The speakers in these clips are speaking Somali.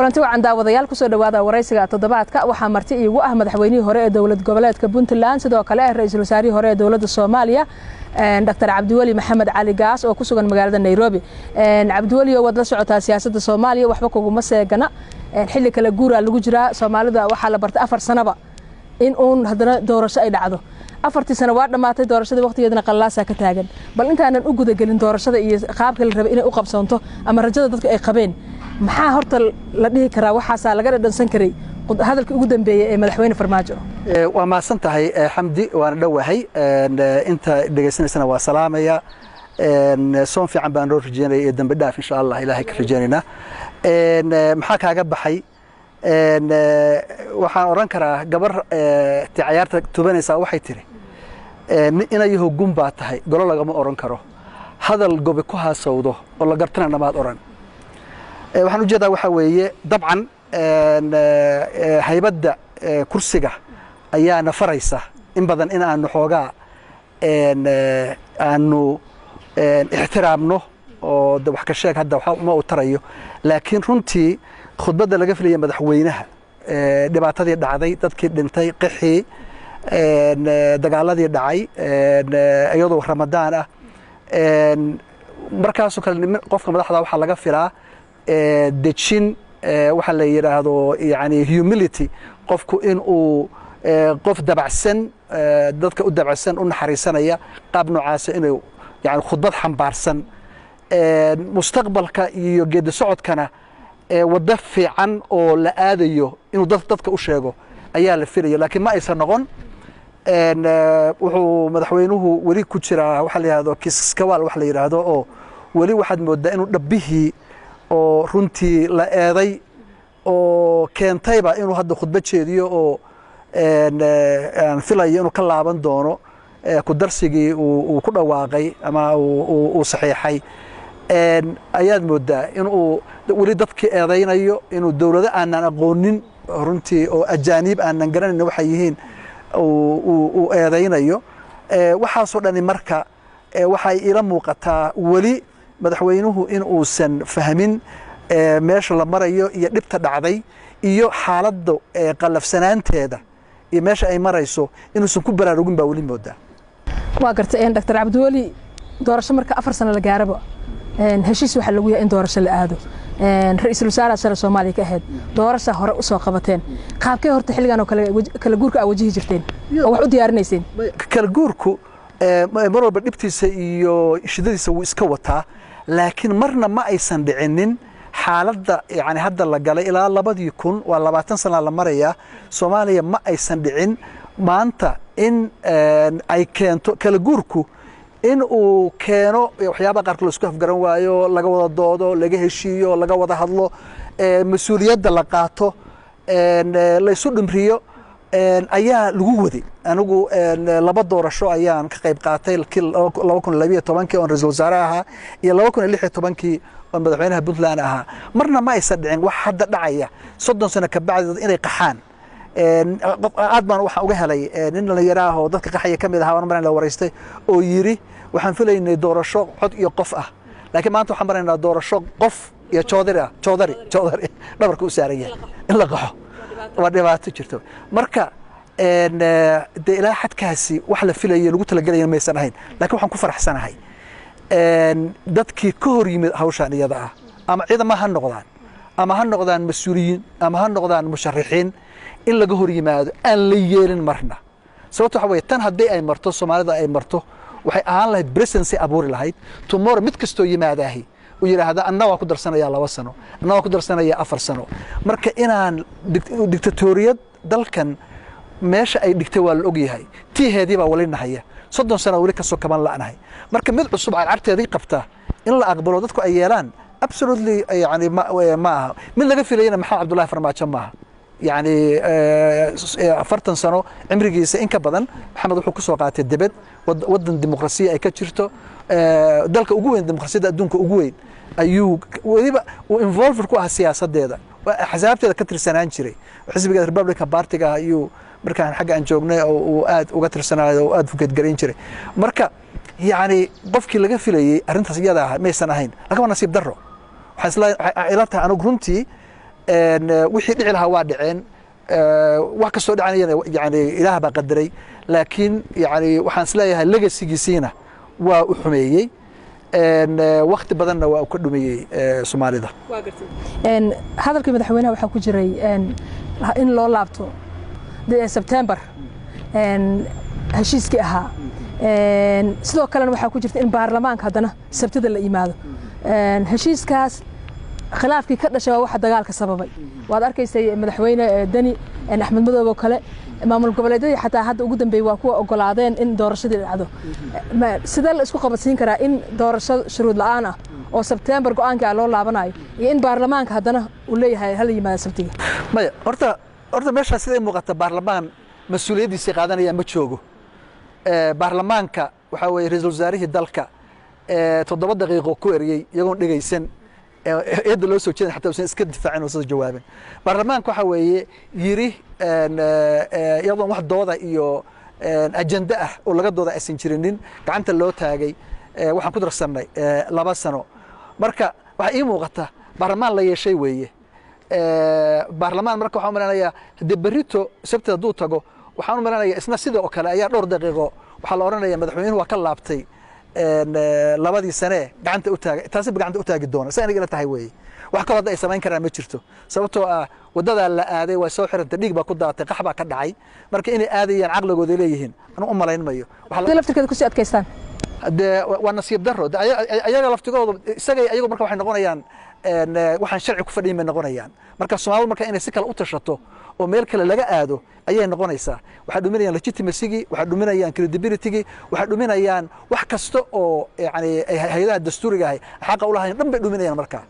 Kulanti wacan, daawadayaal. Kusoo dhawaada waraysiga toddobaadka. Waxaa marti iigu ah madaxweynihii hore ee dowlad goboleedka Puntland, sidoo kale ra-iisul wasaarihii hore ee dowladda Soomaaliya, Doctor Cabdiweli Maxamed Cali Gaas oo ku sugan magaalada Nairobi. Cabdiweli, oo waad la socotaa siyaasadda Soomaaliya, waxba kuguma seegana. Xilli kale guuraa lagu jiraa. Soomaalida waxaa la bartay 4 sanoba in uun haddana doorasho ay dhacdo. 4-tii sano waa dhammaatay, doorashadii waqtigeedana qallalaasaa ka taagan. Bal intaanan u gudagelin doorashada iyo qaabka la rabay inay u qabsoonto ama rajada dadka ay qabeen, maxaa horta la dhihi karaa waxaasaa laga dhadhansan karay hadalkii ugu dambeeyey ee madaxweyne Farmaajo? Waa mahadsan tahay, Xamdi, waana dhowahay. Inta dhegaysanaysana waa salaamaya. Soon fiican baan noo rajeynaya iyo dambi dhaaf, insha Allah, Ilaahay ka rajeynaynaa. Maxaa kaaga baxay? Waxaan odhan karaa gabar ti cayaarta tubanaysaa waxay tiri, "Inayahow, gun baa tahay, golo lagama odhan karo, hadal gobe ku haasawdo oo la gartana namaad odhan." Waxaan ujeedaa waxaa weeye, dabcan haybadda kursiga ayaa na faraysa in badan in aanu xoogaa aanu ixtiraamno oo de wax ka sheeg hadda waxa ma u tarayo. Laakiin runtii khudbadda laga filaya madaxweynaha, dhibaatadii dhacday, dadkii dhintay, qixii, dagaaladii dhacay, iyadoo Ramadaan ah, markaasoo kale qofka madaxda waxaa laga filaa dejin, waxa la yidhaahdo yani humility, qofku in uu qof dabacsan, dadka u dabacsan, u naxariisanaya, qaab noocaasa inuu yani khudbad xambaarsan mustaqbalka iyo geedi socodkana waddo fiican oo la aadayo inuu dadka u sheego ayaa la filaya. Laakiin ma aysan noqon. Wuxuu madaxweynuhu weli ku jiraa waxa la yidhahdo kiskawaal, wax la yidhaahdo, oo weli waxaad moodaa inuu dhabbihii oo runtii la eeday oo keentayba inuu hadda khudbad jeediyo oo aan filayo inuu ka laaban doono ku darsigii uu ku dhawaaqay ama uu saxiixay. Ayaad moodaa inuu weli dadkii eedaynayo, inuu dowlado aanan aqoonin runtii oo ajaaniib aanan garanayn waxay yihiin uu eedaynayo. Waxaasoo dhani marka waxay ila muuqataa weli madaxweynuhu in uusan fahmin meesha la marayo iyo dhibta dhacday iyo xaaladda qallafsanaanteeda iyo meesha ay marayso inuusan ku baraarugin baa weli moodaa. Waa gartay, Doctor Cabdiweli. Doorasho marka 4 sano la gaaraba, heshiis waxaa lagu yahay in doorasho la aado. Ra-iisul wasaaraha sare Soomaaliya ka ahayd, doorasha hore usoo qabateen. Qaabkee horta xilligan oo kale kala guurka aa wajihi jirteen oo wax u diyaarinayseen? Kala guurku mar walba dhibtiisa iyo shidadiisa wuu iska wataa, laakiin marna ma aysan dhicinin xaaladda yani hadda la galay ilaa 2000. Waa 20 sana la marayaa. Soomaaliya ma aysan dhicin maanta in ay keento kala guurku in uu keeno waxyaabaha qaarkood la isku afgaran waayo, laga wada doodo, laga heshiiyo, laga wada hadlo, mas-uuliyadda la qaato, la isu dhimriyo ayaa lagu waday. Anigu laba doorasho ayaan ka qayb qaatay, kii 2012-kii oon ra-iisul wasaare ahaa iyo 2016-kii oon madaxweynaha Puntland ahaa. Marna ma aysan dhicin wax hadda dhacaya, 30 sano ka bacdi inay qaxaan. Aad baan waxaan uga helay nin dhalinyaro ah oo dadka qaxaya ka mid ahaa waan maran la waraystay oo yiri, "Waxaan filaynay doorasho cod iyo qof ah, laakiin maanta waxaan maraynaa doorasho qof iyo joodari ah, joodari, joodari dhabarka u saaran yahay." In la qaxo waa dhibaato jirto. Marka dee ilaa xadkaasi wax la filayo lagu talagelaya maysan ahayn. Laakiin waxaan ku faraxsanahay dadkii ka hor yimid hawshaan iyada ah, ama ciidama ha noqdaan, ama ha noqdaan mas-uuliyiin, ama ha noqdaan musharixiin, in laga hor yimaado aan la yeelin marna. Sababto waxa weye, tan haddii ay marto, Soomaalida ay marto, waxay ahaan lahayd presidency abuuri lahayd tomorrow mid kastoo yimaadaahi uu yidhaahda, "Anna waa ku darsanayaa 2 sano, anna waa ku darsanayaa 4 sano." Marka inaan dictatoriyad dalkan meesha ay dhigtay waa la ogyahay, tiiheedii baa wali nahaya, 30 sano weli kasoo kaban la'nahay. Marka mid cusub carcarteedii qabta in la aqbalo, dadku ay yeelaan, absolutely yani ma aha mid laga filayana. Maxamed Cabdullahi Farmaajo maaha. Yani 40 sano cimrigiisa in ka badan Maxamed wuxuu ku soo qaatay debed, waddan dimuqrasiya ay ka jirto, dalka ugu weyn, dimuqrasiyadda adduunka ugu weyn ayuu weliba uu involved ku ahaa siyaasadeeda, axsaabteeda ka tirsanaan jiray. Xisbiga Republican Partyga ayuu markaan xagga aan joognay oo uu aad uga tirsanaayo oo aad fugeedgarayn jiray. Marka yacni qofkii laga filayey arrintaas iyada ah maysan ahayn, laakiin waa nasiib darro. Waxay ila tahay anigu runtii Wixii dhici lahaa waa dhaceen, wax kastoo dhacanayana yani Ilaah baa qadaray, laakiin yani waxaan isleeyahay legacygiisiina waa u xumeeyey, wakti badanna waa uu ka dhumiyey Soomaalida. Hadalkii madaxweynaha waxaa ku jiray in loo laabto Sebtembar heshiiskii ahaa. Sidoo kalena waxaa ku jirta in baarlamaanka haddana Sabtida la yimaado. Heshiiskaas khilaafkii ka dhashay waa waxa dagaalka sababay. Waad arkaysay madaxweyne Deni, Axmed Madoob oo kale, maamul goboleedyadii xataa hadda ugu dambeeyey waa kuwa ogolaadeen in doorashadii dhacdo. Sidee la isku qabadsiin karaa in doorasho shuruud la'aan ah oo Sebtembar go'aankii ah loo laabanayo iyo in baarlamaanka haddana uu leeyahay hala yimaado Sabtiga? Maya, horta meeshaa siday muuqata baarlamaan mas-uuliyaddiisii qaadanaya ma joogo. Baarlamaanka waxaa weeye ra-iisul wasaarihii dalka 7 daqiiqo ku eriyey iyagoon dhegaysan eedda loo soo jeedin, xataa usan iska difaacin oo soo jawaabin. Baarlamaanka waxaa weeye yiri iyadoon wax dooda iyo ajende ah oo laga dooda aysan jirinin gacanta loo taagay, waxaan ku darsannay 2 sano. Marka waxaa ii muuqata baarlamaan la yeeshay weeye baarlamaan. Marka waxaan u maleynayaa haddii berrito Sabti hadduu tago, waxaan u maleynayaa isna sidoo kale ayaa dhowr daqiiqo waxaa la odhanaya madaxweynuhu waa ka laabtay labadii sane gacanta u taagay, taasi gacanta u taagi doona. Si aniga ila tahay weeye, wax kaloo hadda ay samayn karaan ma jirto, sababtoo ah waddadaa la aaday waa soo xirantay, dhiig baa ku daatay, qax baa ka dhacay. Marka inay aadayaan caqligooda leeyihiin anu u malayn mayo. Laftirkeeda kusii adkaystaan. Dee waa nasiib daro ayaga laftigooda isagay ayagu. Marka waxay noqonayaan waxaan sharci ku fadhiyin bay noqonayaan. Marka Soomaalidu marka inay si kale u tashato oo meel kale laga aado ayay noqonaysaa. Waxay dhuminayaan legitimacy-gii, waxay dhuminayaan credibility-gii, waxay dhuminayaan wax kasta oo yani hay-adaha dastuuriga ahay xaqa u lahayn dhan bay dhuminayaan. Marka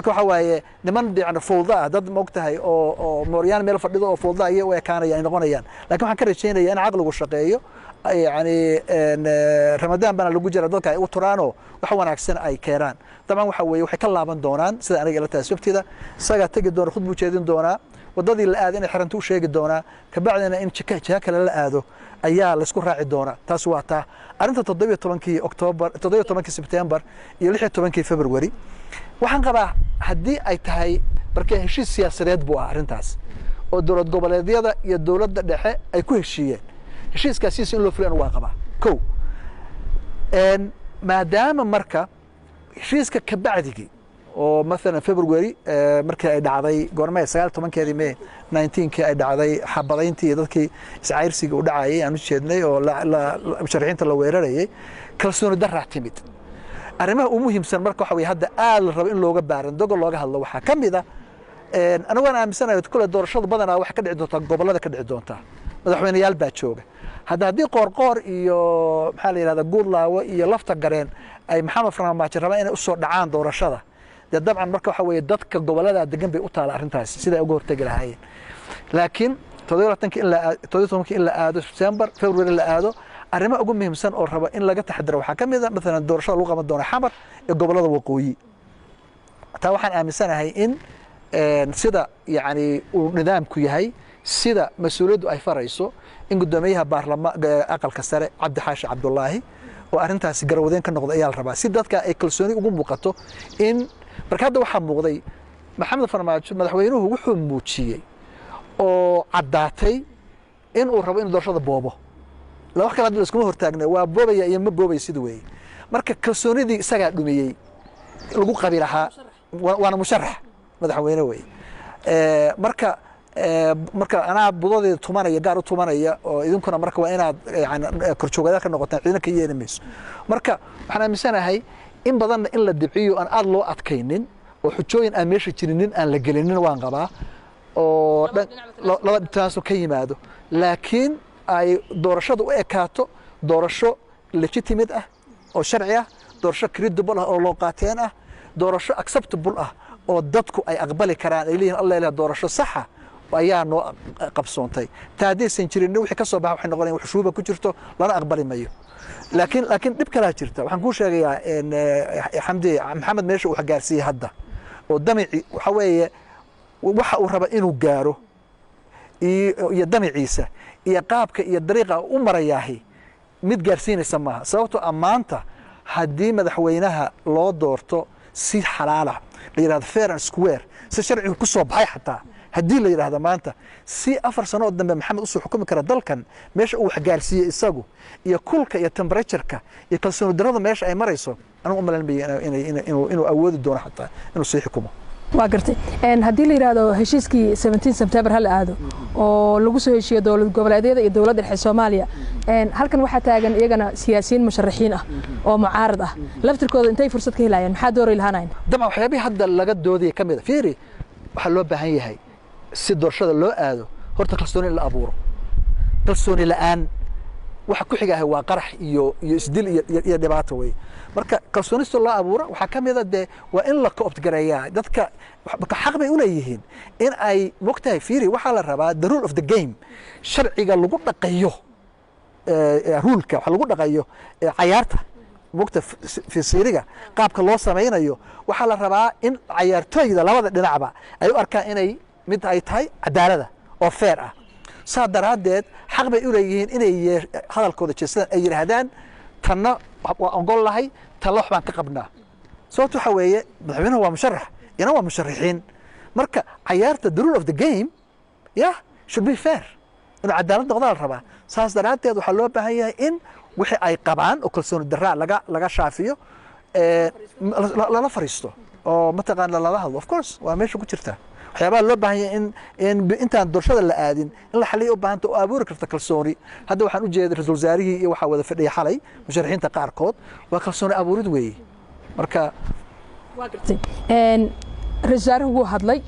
waxa waaye niman yani fowda ah, dad maogtahay oo mooryaan meel fadhido oo fowda ayay u ekaanaya ay noqonayaan. Laakiin waxaan ka rajaynaya in caqligu shaqeeyo, yani Ramadaan baana lagu jira, dadka ay u turaanoo wax wanaagsan ay keenaan. Dabcan waxa weeye waxay ka laaban doonaan sida aniga ila tahay Sabtida. Isagaa tegi doona, khudbuu jeedin doonaa, waddadii la aado inay xiranto u sheegi doonaa, kabacdina in jiha kale la aado ayaa laysku raaci doonaa. Taas waa taa. Arrinta 17-kii Oktoobar, 17-kii Sebtembar iyo 16-kii February, waxaan qabaa haddii ay tahay marka heshiis siyaasadeed buu ah arrintaas oo dowlad goboleedyada iyo dowladda dhexe ay ku heshiiyeen, heshiiskaasiisa in loo fuliyo waa qabaa. Kow, maadaama marka heshiiska kabacdigii oo maalan February markii ay dhacday, goormee, 19-keedii May 19-kii ay dhacday xabadayntii iyo dadkii iscayrsiga u dhacayay aan u jeednay oo musharaxiinta la weerarayay, kalsooni daraa timid. Arrimaha ugu muhiimsan marka waxa weye hadda aad la rabo in looga baaran dogo looga hadlo waxaa ka mid ah, anigu waan aaminsanahay kule doorashadu badanaa waxay ka dhici doontaa gobollada, ka dhici doontaa, madaxweyneyaal baa jooga hadda. Haddii Qoorqoor iyo maxaa la yidhahda Guudlaawo iyo Lafta Gareen ay Maxamed Farmaajo rabaan inay usoo dhacaan doorashada, dee dabcan marka waxa weeye dadka gobollada degan bay u taala arrintaasi siday uga hortegi lahaayeen. Laakiin 17-kii in la aado September, February la aado, arrimaha ugu muhiimsan oo raba in laga taxadiro waxaa ka mid a maalan doorashada lagu qaban doono Xamar ee gobollada waqooyi. Taa waxaan aaminsanahay in sida yani uu nidaamku yahay, sida mas-uuliyaddu ay farayso, in guddoomiyaha baarlama aqalka sare Cabdi Xaashi Cabdulaahi oo arrintaasi garwadeen ka noqda ayaa la rabaa, si dadka ay kalsooni ugu muuqato. In marka hadda waxaa muuqday Maxamed Farmaajo madaxweynuhu wuxuu muujiyey oo caddaatay in uu rabo inuu doorashada boobo. La wax kale hadda la iskuma hortaagna, waa boobaya iyo ma boobaya sida weeye. Marka kalsoonidii isagaa dhumiyey lagu qabi lahaa, waana musharax madaxweyne weeye. Marka anaa budadeeda tumanaya, gaar u tumanaya, oo idinkuna marka waa inaad yani korjoogadaal ka noqotaan, ciidana ka yeeli mayso. Marka waxaan aaminsanahay in badanna in la dibciyo, aan aad loo adkaynin oo xujooyin aan meesha jirinin aan la gelinin waan qabaa, oo laba dhintaasu ka yimaado, laakiin ay doorashadu u ekaato doorasho legitimate ah oo sharci ah, doorasho credible ah oo loo qaateen ah, doorasho acceptable ah oo dadku ay aqbali karaan, ay leeyihin alla ilaah doorasho saxa ayaa noo qabsoontay. Taa haddaysan jirin, wixii ka soo baxa waxay noqonayan wax shuuba ku jirto, lana aqbali mayo. Laakiin dhib kalaa jirta, waxaan kuu sheegayaa Xamdi, Maxamed meesha uu gaarsiiyey hadda oo damici waxa weeye waxa uu raba inuu gaaro iyo damiciisa iyo qaabka iyo dariiqa u marayaahi mid gaarsiinaysa maaha, sababtoo ammaanta haddii madaxweynaha loo doorto si xalaala La yidhahdo fair and square, si sharcigu ku soo baxay, xataa haddii la yidhaahdo maanta si 4 sano oo dambe Maxamed usoo xukumi kara dalkan, meesha uu wax gaarsiiyey isagu iyo kulka iyo temperatureka iyo kalsooni darrada meesha ay marayso, anigu u malayn maya inuu awoodi doono xataa inuu sii xukumo. Waa gartay. Haddii la yidhaahdo heshiiskii 17 September hala aado oo lagu soo heshiiyo dowlad goboleedyada iyo dowladda dhexe Soomaaliya, halkan waxaa taagan iyagana siyaasiyiin musharaxiin ah oo mucaarad ah. Laftirkooda intay fursad ka helayaan? Maxaa dooray lahaanayn? Dabcan, waxyaabihii hadda laga doodaya ka mid a, fiiri, waxaa loo baahan yahay si doorashada loo aado horta kalsooni in la abuuro. Kalsooni la'aan waxa ku xigahay waa qarax iyo isdil iyo dhibaato wey. Marka kalsoonista loo abuuro waxaa ka mid a dee waa in la co-opt gareeyaa dadka. Marka xaq bay u leeyihiin in ay mogtahay. Fiiri, waxaa la rabaa the rule of the game, sharciga lagu dhaqayo, ruleka waxa lagu dhaqayo cayaarta, mogta fisiiriga qaabka loo samaynayo. Waxaa la rabaa in cayaartooyda labada dhinacba ay u arkaan inay mid ay tahay cadaalada oo fair ah. Saa daraaddeed xaq bay u leeyihiin inay hadalkooda jeesadaan, ay yidhaahdaan tanna waa ogol lahay, tanna wax baan ka qabnaa. Sababto waxa weeye madaxweynuhu waa musharax, ina waa musharaxiin. Marka cayaarta, the rule of the game, yeah, should be fair, inuu cadaalad noqdaa la rabaa. Saas daraaddeed waxaa loo baahan yahay in wixii ay qabaan oo kalsooni daraa laga shaafiyo, lala fariisto oo mataqaana lala hadlo. Of course, waa meesha ku jirta waxyaabaha loo baahan yahay in intaan doorashada la aadin in la xaliyo u baahanta oo abuuri karta kalsooni. Hadda waxaan u jeeday ra-iisul wasaarihii iyo waxaa wada fadhiya xalay musharaxiinta qaarkood. Waa kalsooni abuurid weeye marka. Waa gartay. Ra-iisul wasaaruhu wuu hadlay,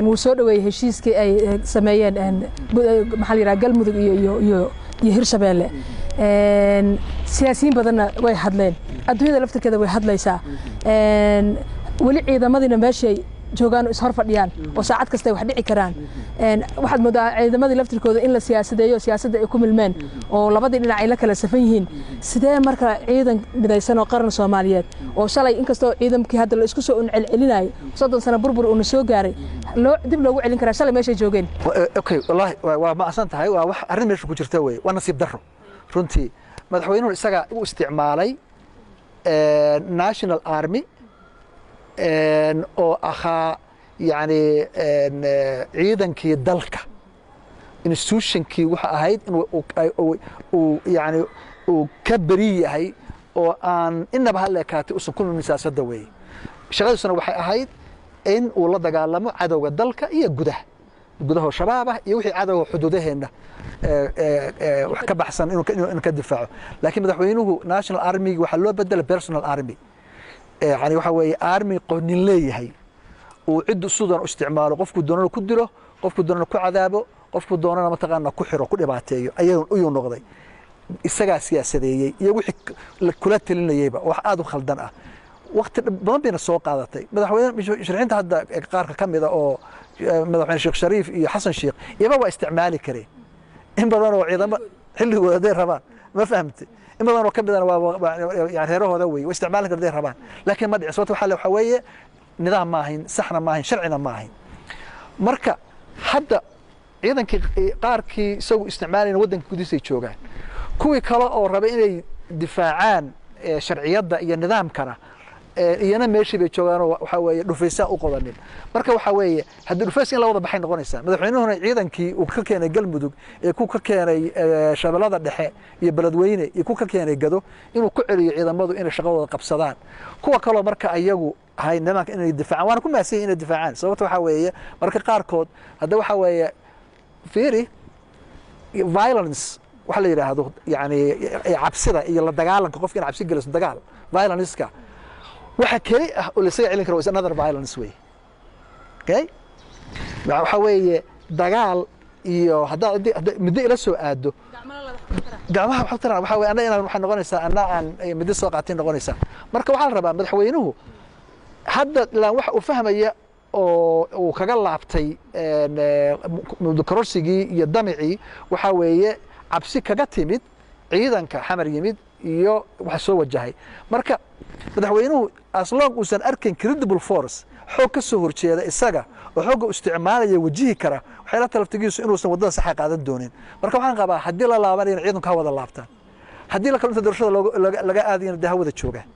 wuu soo dhaweeyey heshiiskii ay sameeyeen, maxaa la yidhaha, Galmudug iyo Hirshabeelle. Siyaasiyiin badanna way hadleen, adduunyada laftirkeeda way hadlaysaa. Weli ciidamadiina meeshay joogaan oo ishor fadhiyaan oo saacad kasta ay wax dhici karaan. Waxaad moodaa ciidamadii laftirkooda in la siyaasadeeyo, siyaasadda ay ku milmeen oo labadii dhinac ay la kala safan yihiin. Sidee marka ciidan midaysan oo qaran Soomaaliyeed oo shalay, inkastoo ciidankii hadda la isku soo un celcelinayay, 30 sano burbur uuna soo gaaray, loo dib loogu celin karaa shalay meeshay joogeen? Okay, wallahi waa macsan tahay. Waa wax arrin meesha ku jirta wey. Waa nasiib darro runtii. Madaxweynuhu isaga u isticmaalay national army oo ahaa yani ciidankii dalka, institutionkii waxa ahayd in uu yani uu ka beri yahay oo aan inaba hala ekaatay usan ku milmin siyaasadda weeye. Shaqadiisuna waxay ahayd in uu la dagaalamo cadowga dalka iyo gudaha, gudahoo Shabaab ah iyo wixii cadowga xuduudaheenna wax ka baxsan inuu ka difaaco. Laakiin madaxweynuhu national army waxaa loo bedelay personal army, yani waxa weeye army qonin leeyahay uu ciddu sidan u isticmaalo, qofku doonana ku dilo, qofku doonana ku cadaabo, qofku doonana mataqaana ku xiro, ku dhibaateeyo ayuu noqday. Isagaa siyaasadeeyey iyo wixii kula talinayeyba, wax aad u khaldan ah. Waqti badan bayna soo qaadatay. Madaxweyne musharaxiinta hadda qaarka ka mida oo madaxweyne Sheekh Shariif iyo Xasan Sheekh iyaba waa isticmaali kareen in badan oo ciidamo xilligooda hadday rabaan, ma fahamtay? In badan oo ka midana waa yani reerahooda wey, waa isticmaali kar hadday rabaan, laakiin ma dhicin. Sababta waxaa weeye nidaam ma ahayn, saxna ma ahayn, sharcina ma ahayn. Marka hadda ciidankii qaarkii isagu isticmaalayna waddanka gudihiisa ay joogaan, kuwii kale oo raba inay difaacaan sharciyadda iyo nidaamkana iyana meeshii bay joogaanoo waxaa weeye dhufaysaan u qodanin. Marka waxaa weeye haddii dhufays in la wada baxay noqonaysaa. Madaxweynuhuna ciidankii uu ka keenay Galmudug ee ku ka keenay Shabeellada Dhexe iyo Beledweyne iyo ku ka keenay Gado inuu ku celiyo ciidamadu inay shaqadooda qabsadaan. Kuwa kaloo marka ayagu hay nidaamka inay difaacaan, waana ku mahadsan yihin inay difaacaan. Sababta waxaa weeye marka qaarkood hadda waxaa weeye, fiiri, violence waxa la yidhaahdo, yani cabsida iyo la dagaalanka qofka in cabsi geliso, dagaal, violenceka waxa keli ah oo laisaga celin karo is another violence wey. Okay, waxa weeye dagaal iyo haddaad muddo ila soo aado gacmaha waxa taran, waxa weeye anna inaan waxay noqonaysaa anna aan muddo soo qaatin noqonaysaa. Marka waxaa la rabaa madaxweynuhu hadda ilaan waxa uu fahmaya oo uu kaga laabtay muddo kororsigii iyo damicii waxaa weeye cabsi kaga timid ciidanka Xamar yimid iyo waxa soo wajahay. Marka madaxweynuhu as long uusan arkin credible force, xoog ka soo horjeeda isaga oo xoogga u isticmaalaya wajihi kara, waxay la talaftigiisu inuusan waddada saxa qaadan doonin. Marka waxaan qabaa haddii la laabanayana ciidanku ha wada laabtaan, haddii la kalo inta doorashada laga aadayana dee ha wada joogaan.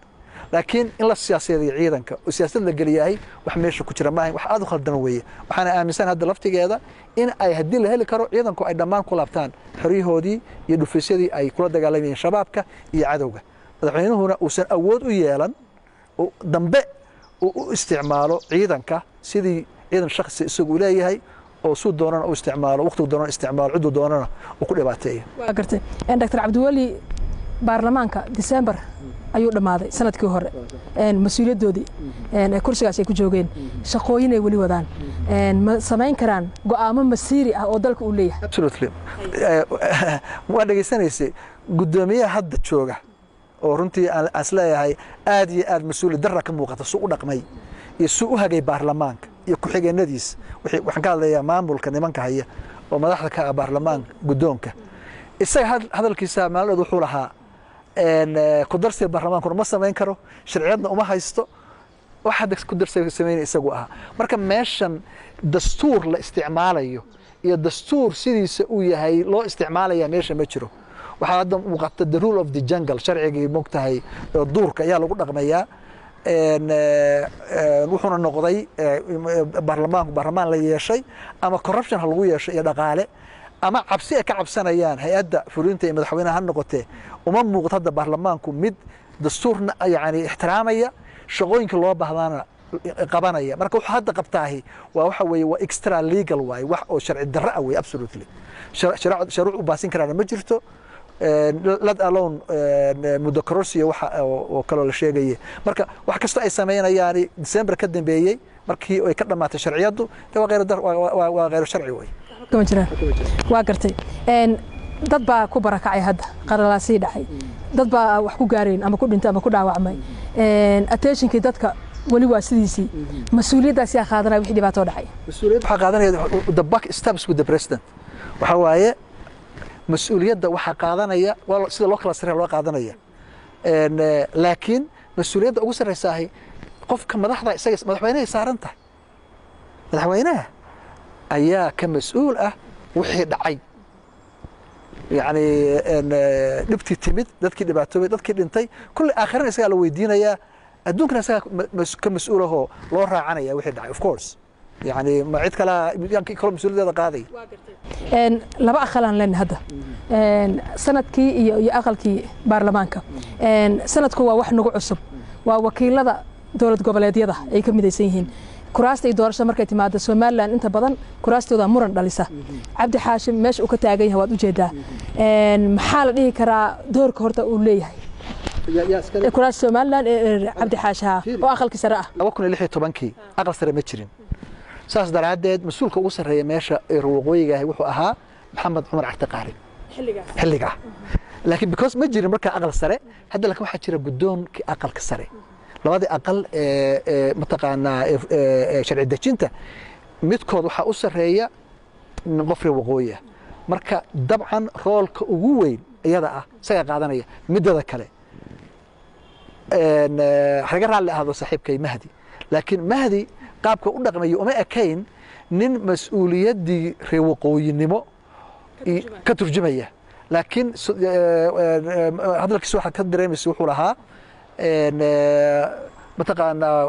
Laakiin in la siyaasadeeyo ciidanka oo siyaasad la geliyahay wax meesha ku jira maaha, wax aad u khaldan weeye. Waxaana aaminsan hadda laftigeeda in ay haddii la heli karo ciidanku ay dhammaan ku laabtaan xoryahoodii iyo dhufaysyadii ay kula dagaalamayeen shabaabka iyo cadowga, madaxweynuhuna uusan awood u yeelan dambe uu u isticmaalo ciidanka sidii ciidan shakhsi isagu leeyahay oo suu doonana u isticmaalo, waqtigu doonana isticmaalo, cidduu doonana uu ku dhibaateeyo. Waa gartay, Dr. Cabdiweli. Baarlamaanka December ayuu dhammaaday sanadkii hore mas-uuliyaddoodii kursigaas ay ku joogeen, shaqooyin ay weli wadaan. Ma samayn karaan go'aamo masiiri ah oo dalka uu leeyahay? Absolutely. Waa dhegaysanaysay guddoomiyaha hadda jooga oo runtii aan isleeyahay aad iyo aad mas-uuli darra ka muuqata suu u dhaqmay iyo suu u hagay baarlamaanka iyo ku-xigeenadiis. Waxaan ka hadlayaa maamulka nimanka haya oo madaxda ka ah baarlamaanka, guddoonka. Isaga hadalkiisa maalinood wuxuu lahaa ku darsiga baarlamaankuna ma samayn karo, sharciyadna uma haysto. Wax hadda ku darsiga samaynaya isagu ahaa. Marka meeshan dastuur la isticmaalayo iyo dastuur sidiisa uu yahay loo isticmaalaya meesha ma jiro. Waxaa hadda muuqata the rule of the jungle, sharcigii mogtahay duurka ayaa lagu dhaqmayaa. Wuxuuna noqday baarlamaanku baarlamaan la yeeshay ama corruption ha lagu yeesho iyo dhaqaale ama cabsi ay ka cabsanayaan hay-adda fulinta iyo madaxweynaha ha noqotee. Uma muuqdo hadda baarlamaanku mid dastuurna yani ixtiraamaya, shaqooyinka loo baahdaana qabanaya. Marka wuxuu hadda qabtaahi waa waxa weeye waa extra legal waaye, wax oo sharci darro ah weeye. Absolutely sharuuc u baasin karaana ma jirto, let alone muddo kororsiya waxa oo kaloo la sheegaya. Marka wax kasta ay samaynayaani December ka dambeeyey markii ay ka dhammaatay sharciyaddu waa khayr waa khayr sharci wey. Kama jiraan. Waa gartay. Dad baa ku barakacay hadda qaralaasii dhacay, dad baa wax ku gaareen ama ku dhintay ama ku dhaawacmay. Attentionkii dadka weli waa sidiisii. Mas-uuliyaddaas yaa qaadanaya wixii dhibaato dhacay? Mas-uuliyadda waxaa qaadanaya, the buck stops with the president. Waxaa waaye mas-uuliyadda waxaa qaadanaya sida loo kala sarreeya loo qaadanaya, laakiin mas-uuliyadda ugu sarreysaahi qofka madaxda isaga madaxweynahay saaran tahay. Madaxweynaha ayaa ka mas-uul ah wixii dhacay, yacni dhibtii timid, dadkii dhibaatoobay, dadkii dhintay, kulli aakhirana isagaa la weydiinayaa, adduunkana isagaa ka mas-uulahoo loo raacanaya wixii dhacay. Of course, yani ma cid kalaa kaloo mas-uuliyaddeeda qaaday? Laba aqalaan leenahay hadda, sanadkii iyo aqalkii baarlamaanka. Sanadku waa wax nagu cusub, waa wakiilada dowlad goboleedyada ay ka midaysan yihiin. Kuraasta iyo doorashada markay timaado, Somaliland inta badan kuraastooda muran dhalisa. Cabdi Xaashim meesha uu ka taagan yahay waad ujeedaa. Maxaa la dhihi karaa doorka horta uu leeyahay kuraasta Somaliland Cabdi Xaashi ha oo aqalkii sare ah? 2016-kii aqal sare ma jirin. Saas daraaddeed mas-uulka ugu sarreeya meesha ee waqooyiga ahi wuxuu ahaa Maxamed Cumar Carte Qaari xilligaa, laakiin because ma jirin markaa aqal sare hadda. Laakiin waxaa jira guddoonkii aqalka sare, labadii aqal ee mataqaanaa sharci dejinta midkood waxaa u sarreeya qof reer waqooyi ah. Marka dabcan roolka ugu weyn iyada ah isagaa qaadanaya. Midada kale, halaga raalli ahaado saaxiibkay Mahdi, laakiin Mahdi qaabka u dhaqmayo uma ekayn nin mas-uuliyaddii reer waqooyinimo ka turjumaya. Laakiin hadalkiisa waxaad ka dareemaysa wuxuu lahaa mataqaanaa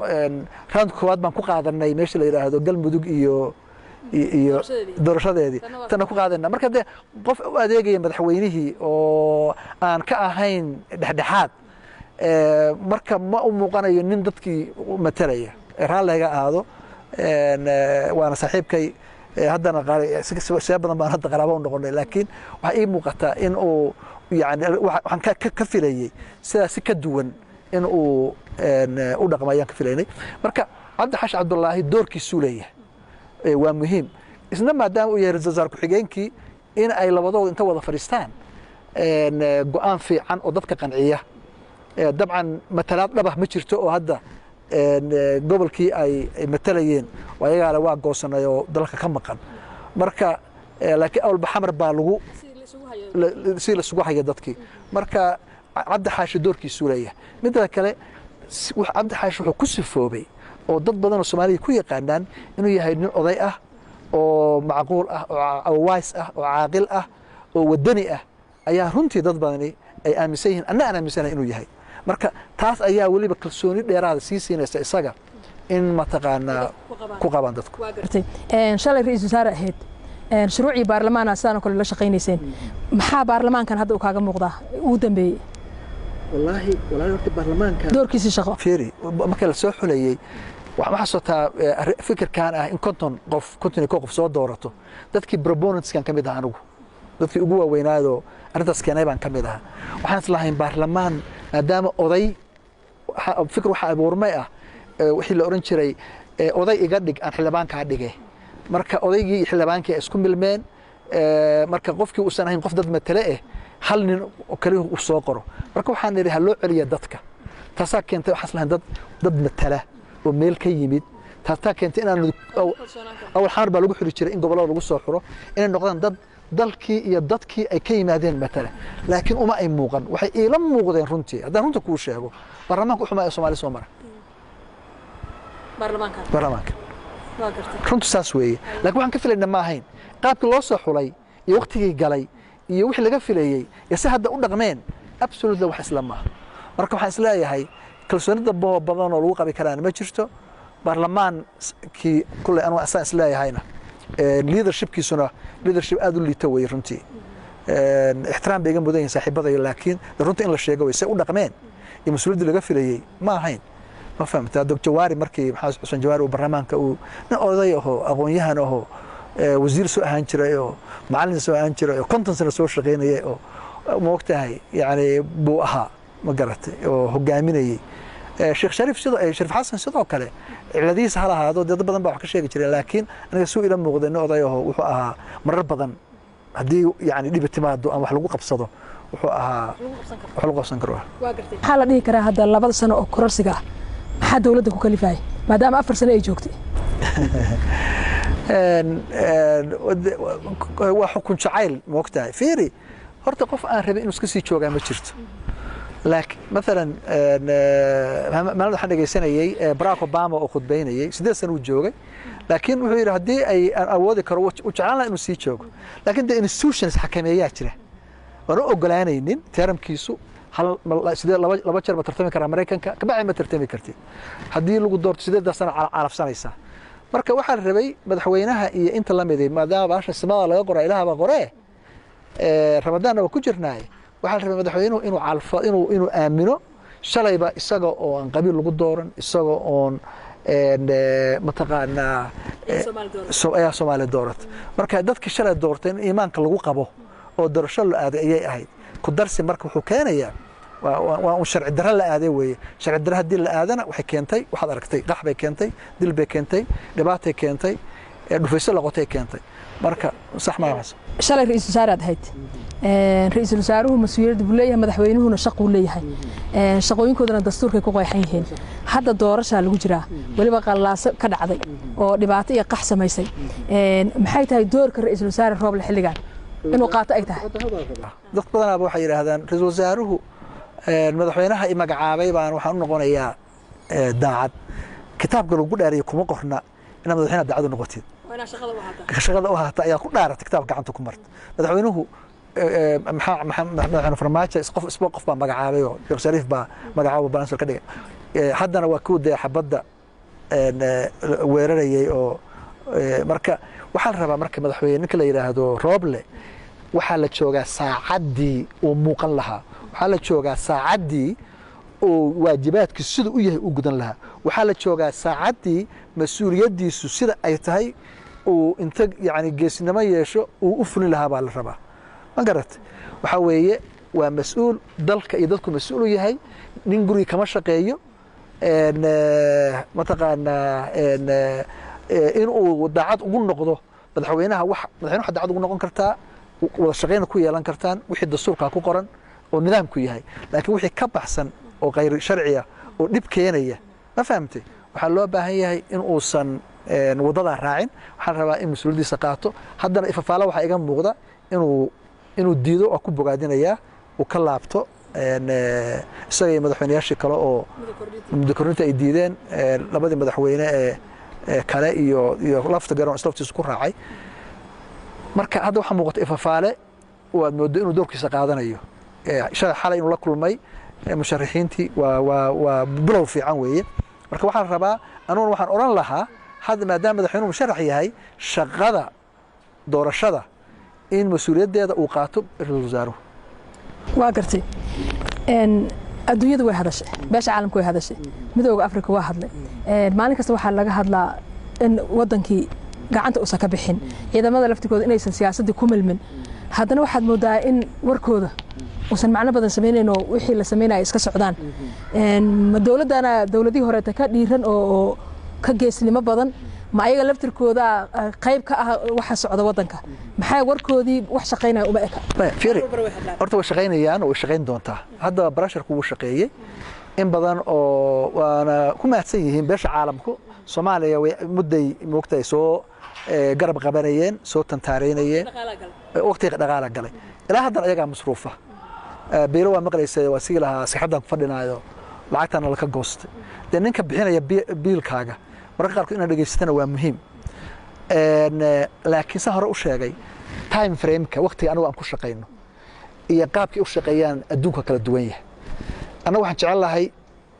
round koowaad baan ku qaadanay meesha la yidhaahdo Galmudug iyo doorashadeedii, tana ku qaadana. Marka dee qof u adeegaya madaxweynihii oo aan ka ahayn dhexdhexaad marka ma u muuqanayo nin dadkii matalaya. Raalliga ahaado, waana saaxiibkay, haddana see badan baan hadda qaraabo u noqonay, laakiin waxaa ii muuqataa in uu yani waxaan ka filayey sidaas si ka duwan in uu u dhaqmo ayaan ka filaynay. Marka Cabdi Xaashi Cabdullaahi doorkiisuu leeyahay, waa muhiim isna maadaama uu yahay ra-iisul wasaar ku-xigeenkii in ay labadooda inta wada fadhiistaan go'aan fiican oo dadka qanciya. Dabcan matalaad dhabah ma jirto oo hadda gobolkii ay matalayeen ayagaale waa goosanay oo dalka ka maqan. Marka laakiin awalba Xamar baa lagu si lasugu haya dadkii. Marka Cabdi Xaashi doorkiisuu leeyahay. Midda kale, Cabdi Xaashi wuxuu ku sifoobay oo dad badan oo Soomaaliya ku yaqaanaan inuu yahay nin oday ah oo macquul ah oo wise ah oo caaqil ah oo wadani ah ayaa runtii dad badani ay aaminsan yihiin, anna aan aaminsanahay inuu yahay. Marka taas ayaa weliba kalsooni dheeraada sii siinaysa isaga in mataqaanaa ku qabaan dadku. Shalay ra-iisul wasaare ahayd, shuruucii baarlamaana sidaan oo kale la shaqaynayseen, maxaa baarlamaankan hadda uu kaaga muuqdaa ugu dambeeyey? Wallaahi wallaahi, horta baarlamaanka doorkiisii shaqo. Fiiri, marka la soo xulayey waxaan xasuutaa fikirkan ah in 50 qof, 51 qof soo doorato. Dadkii proponentskan ka mid ah, anigu dadkii ugu waaweynaadoo arrintaas keenay baan ka mid ahaa. Waxaan islahayn baarlamaan maadaama oday fikir waxa abuurmay ah wixii la oran jiray oday iga dhig aan xildhibaankaa dhige. Marka odaygii iyo xildhibaankii ay isku milmeen, marka qofkii uusan ahayn qof dad matale eh, hal nin oo kaliya uu soo qoro. Marka waxaan nidhi ha loo celiya dadka. Taasaa keentay, waxaan islahayn dad matala oo meel ka yimid. Taasaa keentay inaan awal Xamar baa lagu xuri jiray, in gobollada lagu soo xuro, inay noqdaan dad dalkii iyo dadkii ay ka yimaadeen matala. Laakiin uma ay muuqan. Waxay iila muuqdeen runtii, haddaan runta kuu sheego, baarlamaanka u xumaa ee Soomaali soo mara baarlamaanka. Runtu saas weeye. Laakiin waxaan ka filayna ma ahayn qaabkii loo soo xulay iyo waqtigii galay iyo wixii laga filayey iyo si hadda u dhaqmeen. Absolutely wax isla maaha. Marka waxaan isleeyahay kalsoonida boo badan oo lagu qabi karaan ma jirto baarlamaankii kulley. Anu asaan isleeyahayna leadershipkiisuna leadership aad u liita weeye runtii. Ixtiraam bay iga mudan yihiin saaxiibadayo, laakiin runta in la sheego wey, say u dhaqmeen iyo mas-uuliyaddii laga filayey ma ahayn. Ma fahamta? Dr. Jawaari, markii Maxamed Xuseen Jawaari uu baarlamaanka, uu nin oday ahoo aqoon-yahan ahoo wasiir soo ahaan jiray oo macallin soo ahaan jiray oo 50 sano soo shaqaynayay oo maogtahay yani buu ahaa, ma garatay, oo hogaaminayey. Sheekh Shariif sidoo, Shariif Xasan sidoo kale, ciladihiisa ha lahaado, dad badan baa wax ka sheegi jireen, laakiin aniga suu ila muuqday nin oday ahoo wuxuu ahaa marar badan haddii yani dhibi timaado ama wax lagu qabsado wuxuu ahaa wax lagu qabsan karo. Maxaa la dhihi karaa hadda 2da sano oo kororsiga ah maxaa dowladda ku kalifayay, maadaama 4 sano ay joogtay? Waa xukun jacayl, maogtahay. Fiiri, horta qof aan rabin inuu iska sii joogaa ma jirto. Laakiin maalan maalin waxaan dhegaysanayey Barack Obama oo khudbaynayey. 8 sano uu joogay, laakiin wuxuu yidhi haddii ay aan awoodi karo u jeclaan lahaa inuu sii joogo, laakiin de institutions xakameeyaa jira waan u ogolaanaynin. Termkiisu hal sidee laba jeer ma tartami karaa Maraykanka, kabacdi ma tartami kartid. Haddii lagu doorto 8da sano calafsanaysaa. Marka waxaa la rabay madaxweynaha iyo inta la miday, maadaama baasha samada laga qoraa, ilaah baa qoree, Ramadaanna waa ku jirnaay, waxaa la rabay madaxweynuhu inuu calfo, inuu aamino shalayba isaga oo aan qabiil lagu dooran, isaga oon mataqaanaa ayaa Soomaaliya doorata. Marka dadkii shalay doortay in iimaanka lagu qabo oo doorasho la aaday ayay ahayd. Ku darsi marka wuxuu keenayaa waa un sharci darro la aaday weeye. Sharci darro haddii la aadana waxay keentay waxaad aragtay: qax bay keentay, dil bay keentay, dhibaatay keentay, dhufayso laqotay keentay. Marka sax maa waxaas. Shalay ra-iisul wasaare aad ahayd. Ra-iisul wasaaruhu mas-uuliyadda buu leeyahay, madaxweynuhuna shaquu leeyahay, shaqooyinkoodana dastuurkay ku qeexan yihiin. Hadda doorashaa lagu jiraa, weliba qallaaso ka dhacday oo dhibaato iyo qax samaysay. Maxay tahay doorka ra-iisul wasaare Rooble xilligan inuu qaato ay tahay? Dad badanaaba waxay yidhaahdaan ra-iisul wasaaruhu madaxweynaha i magacaabay baan waxaan u noqonayaa daacad. Kitaabka lagu dhaariyay kuma qorna inaad madaxweynaha daacad u noqotid. Shaqada u haata ayaa ku dhaaratay, kitaabka gacanta ku marta. Madaxweynuhu madaxweyne Farmaajo qof isba qof baa magacaabay oo Sheekh Shariif baa magacaabo balansar ka dhigay. Haddana waa kuwa dee xabadda weerarayay oo marka waxaa la rabaa marka madaxweyne ninka la yidhaahdo Rooble, waxaa la joogaa saacaddii uu muuqan lahaa, waxaa la joogaa saacaddii uu waajibaadkiisu sida u yahay u gudan lahaa, waxaa la joogaa saacaddii mas-uuliyaddiisu sida ay tahay uu inta yani geesinimo yeesho uu u fulin lahaa baa la rabaa. Ma garat? Waxaa weeye waa mas-uul dalka iyo dadku mas-uul u yahay. Nin guriga kama shaqeeyo mataqaanaa in uu daacad ugu noqdo madaxweynaha. Wax madaxweyne waxaad daacad ugu noqon kartaa, wada shaqeyna ku yeelan kartaan wixii dastuurkaa ku qoran oo nidaamku yahay, laakiin wixii ka baxsan oo khayr sharci ah oo dhib keenaya, ma fahamtay, waxaa loo baahan yahay in uusan wadadaa raacin. Waxaa la rabaa in mas-uuliyaddiisa qaato. Haddana ifafaala waxaa iga muuqda inuu diido oo ku bogaadinayaa uu ka laabto isaga iyo madaxweynayaashii kale oo muddo kordhinta ay diideen, labadii madaxweyne ee kale iyo lafta garoon islaftiisu ku raacay. Marka hadda waxaa muuqata ifafaale oo aad mooddo inuu doorkiisa qaadanayo. Shalay xalay inuu la kulmay Musharaxiintii waa bilow fiican weeye. Marka waxaan rabaa, anuguna waxaan odhan lahaa hadda, maadaama madaxweynuhu musharax yahay, shaqada doorashada in mas-uuliyaddeeda uu qaato ra-iisul wasaaruhu. Waa gartay. Adduunyadu way hadashay, beesha caalamka way hadashay, Midooda Afrika waa hadlay. Maalin kasta waxaa laga hadlaa in wadankii gacanta uusan ka bixin, ciidamada laftigooda inaysan siyaasaddii ku milmin. Haddana waxaad moodaa in warkooda uusan macno badan samaynayn oo wixii la samaynaya iska socdaan. Ma dowladdana dowladihii horeeta ka dhiiran oo ka geesnimo badan? Ma ayaga laftirkooda qayb ka ah waxa socda wadanka? Maxay warkoodii wax shaqaynaya uma eka? Fiiri, horta way shaqaynayaan oo way shaqayn doontaa. Hadda pressureku wuu shaqeeyey in badan oo waana ku mahadsan yihiin beesha caalamku. Soomaaliya way mudday moogtahay soo garab qabanayeen, soo tantaareynayeen, waqtiga dhaqaala galay. Ilaa haddana ayagaa masruufa. Biilo waa maqlaysa, waa sigi lahaa sixaddan ku fadhinaayo, lacagtana laka goostay. Dee ninka bixinaya biilkaaga mararka qaarkood inaad dhegaysatana waa muhiim. Laakiin sa hore u sheegay, time frameka, waqtiga anagu aan ku shaqayno iyo qaabkay u shaqeeyaan adduunka kala duwan yahay. Annagu waxaan jecel lahay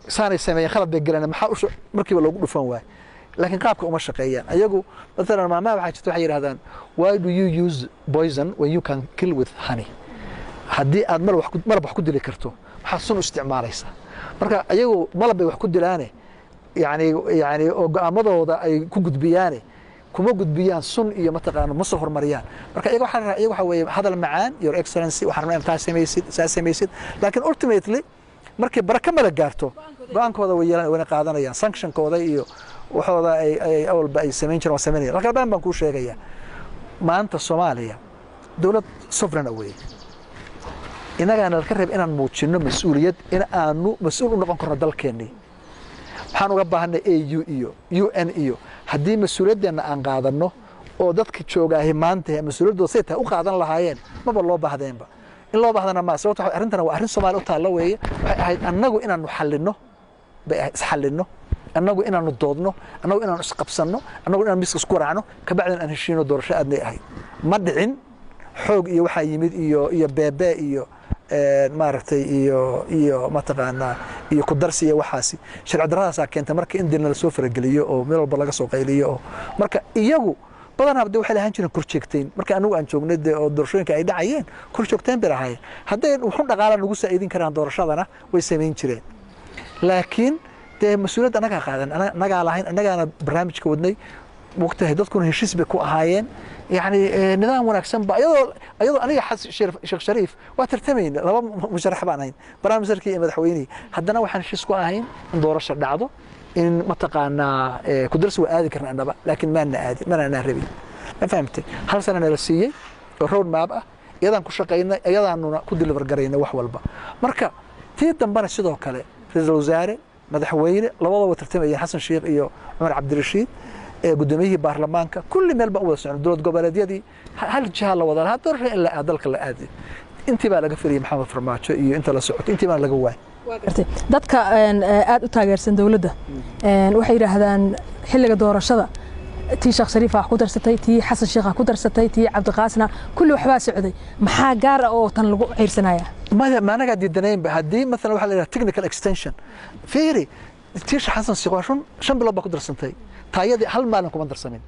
saanay sameeyeen, khalad bay galeen, maxaa markiiba loogu dhufan waay? Laakiin qaabka uma shaqeeyaan ayagu. Maalan maamaha waxaa jirta, waxay yidhahdaan, "Why do you use poison when you can kill with honey?" Haddii aad malab wax ku dili karto, maxaad sun u isticmaalaysaa? Marka ayagu malab bay wax ku dilaane, yani oo go'aamadooda ay ku gudbiyaane, kuma gudbiyaan sun iyo mataqaano, ma soo horumariyaan. Marka iyaga waxaa, iyaga waxa weeye hadal macaan, "Your Excellency, waxaan rabnaa inaad taa samaysid, saa samaysid." Laakiin ultimately markay baraka mala gaarto, go'aankooda way yeelan, wayna qaadanayaan. Sanctionkooda iyo waxooda ay awalba ay samayn jireen waa samaynayaan. Laakiin baan kuu sheegayaa, maanta Soomaaliya dowlad sovereign ah weeye. Innagaana laka reeb inaan muujinno mas-uuliyad, in aanu mas-uul u noqon karno dalkeennii. Maxaan uga baahanay AU iyo UN? Iyo haddii mas-uuliyaddeenna aan qaadanno oo dadka joogaahi maanta mas-uuliyaddooda say tahay u qaadan lahaayeen, maba loo baahdeenba. In loo baahdana ma sababto. Arrintana waa arrin Soomaaliya u taalla weeye. Waxay ahayd annagu inaanu xallinno bay ahayd, isxallinno annagu, inaanu doodno annagu, inaanu isqabsanno annagu, inaanu miska isku raacno, kabacdin aan heshiino, doorasho aadnay ahayd. Ma dhicin. Xoog iyo waxaa yimid iyo beebe iyo maaragtay iyo mataqaanaa iyo kudarsi iyo waxaasi. Sharci darradaasaa keentay marka in dilna lasoo farageliyo oo meel walba laga soo qayliyo. Oo marka iyagu badanaa de waxay lahaan jireen korjoogteyn. Marka anagu aan joognay de oo doorashooyinka ay dhacayeen, korjoogteyn bay lahaayeen. Hadday wuxun dhaqaala nagu saa'idin karaan doorashadana, way samayn jireen. Laakiin dee mas-uuliyadda annagaa qaadan, annagaa lahayn, annagaana barnaamijka wadnay waqtihay, dadkuna heshiis bay ku ahaayeen. Yani nidaam wanaagsan ba iyadoo aniga Sheekh Shariif waa tartamayna, laba musharax baan ahayn, prime ministerkii iyo madaxweynihii. Haddana waxaan heshiis ku ahayn in doorasho dhacdo, in mataqaanaa kudarsi waa aadi karna annaba, laakiin maana aadin, mana anaa rabin. Ma fahamtay? Hal sana nala siiyey oo road map ah, iyadaan ku shaqaynay, iyadaanuna ku deliver garaynay wax walba. Marka tii dambena sidoo kale, ra-iisul wasaare, madaxweyne, labadaba tartamayeen, Xasan Sheekh iyo Cumar Cabdirashiid, guddoomiyihii baarlamaanka, kulli meel baan u wada socon, dowlad goboleedyadii, hal jiha la wada lahaa doorasho in la aad dalka la aadi. Intii baa laga filiyay Maxamed Farmaajo iyo inta la socoto, intii baan laga waayay. Dadka aad u taageersan dowladda waxay yidhaahdaan xilliga doorashada tii Sheekh Shariif wax ku darsatay, tii Xasan Sheekh ku darsatay, tii Cabdiqaasna, kulli waxbaa socday. Maxaa gaar ah oo tan lagu ciirsanaya? Maya, maanagaa diidanaynba. Haddii maalan waxaa la yidhaha technical extension, fiiri, tii Xasan Sheekh waa run, 5 bilood baa ku darsantay. Taayadii hal maalin kuma darsamin.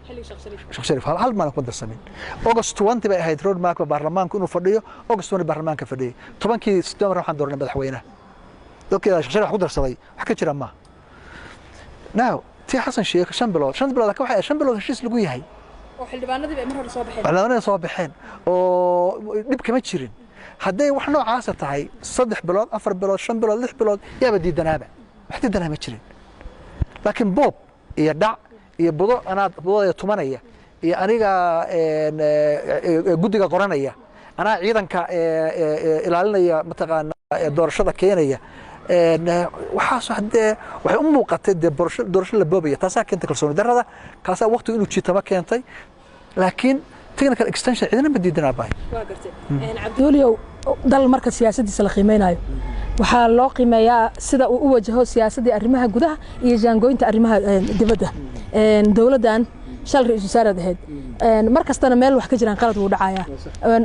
Sheekh Shariif hal maalin kuma darsamin. August 20 bay ahayd road mapka baarlamaanku inuu fadhiyo. August 20 baarlamaanka fadhiyay, 10kii September waxaan dooranay madaxweynaha. Dadkii Sheekh Shariif wax ku darsaday wax ka jira maaha. Now tii Xasan Sheekh 5 bilood, 5 bilood ka waxay 5 bilood heshiis lagu yahay oo xildhibaanadii bay mar hore soo baxeen. Xildhibaanadii soo baxeen oo dhib kama jirin. Hadday wax noocaasa tahay, 3 bilood, 4 bilood, 5 bilood, 6 bilood, yaaba diidanaaba? Wax diidanaa ma jirin. Laakiin boob iyo dhac iyo budo, anaad budada tumanaya iyo aniga guddiga qoranaya, anaa ciidanka ilaalinaya, mataqaana doorashada keenaya, waxaas hadee waxay u muuqatay dee doorasho la boobaya. Taasaa keentay kalsooni darrada, kaasaa waqtigu inuu jiitama keentay. Laakiin technical extension cidina ma diidanaa bahay. Waa gartay. Cabdiweliow, dal marka siyaasaddiisa la qiimeynayo waxaa loo qiimeeyaa sida uu u wajaho siyaasaddii arrimaha gudaha iyo jaangooynta arrimaha dibadda. Dowladdan Shal ra-iisul wasaaraad ahayd, mar kastana meel wax ka jiraan qalad wuu dhacayaa,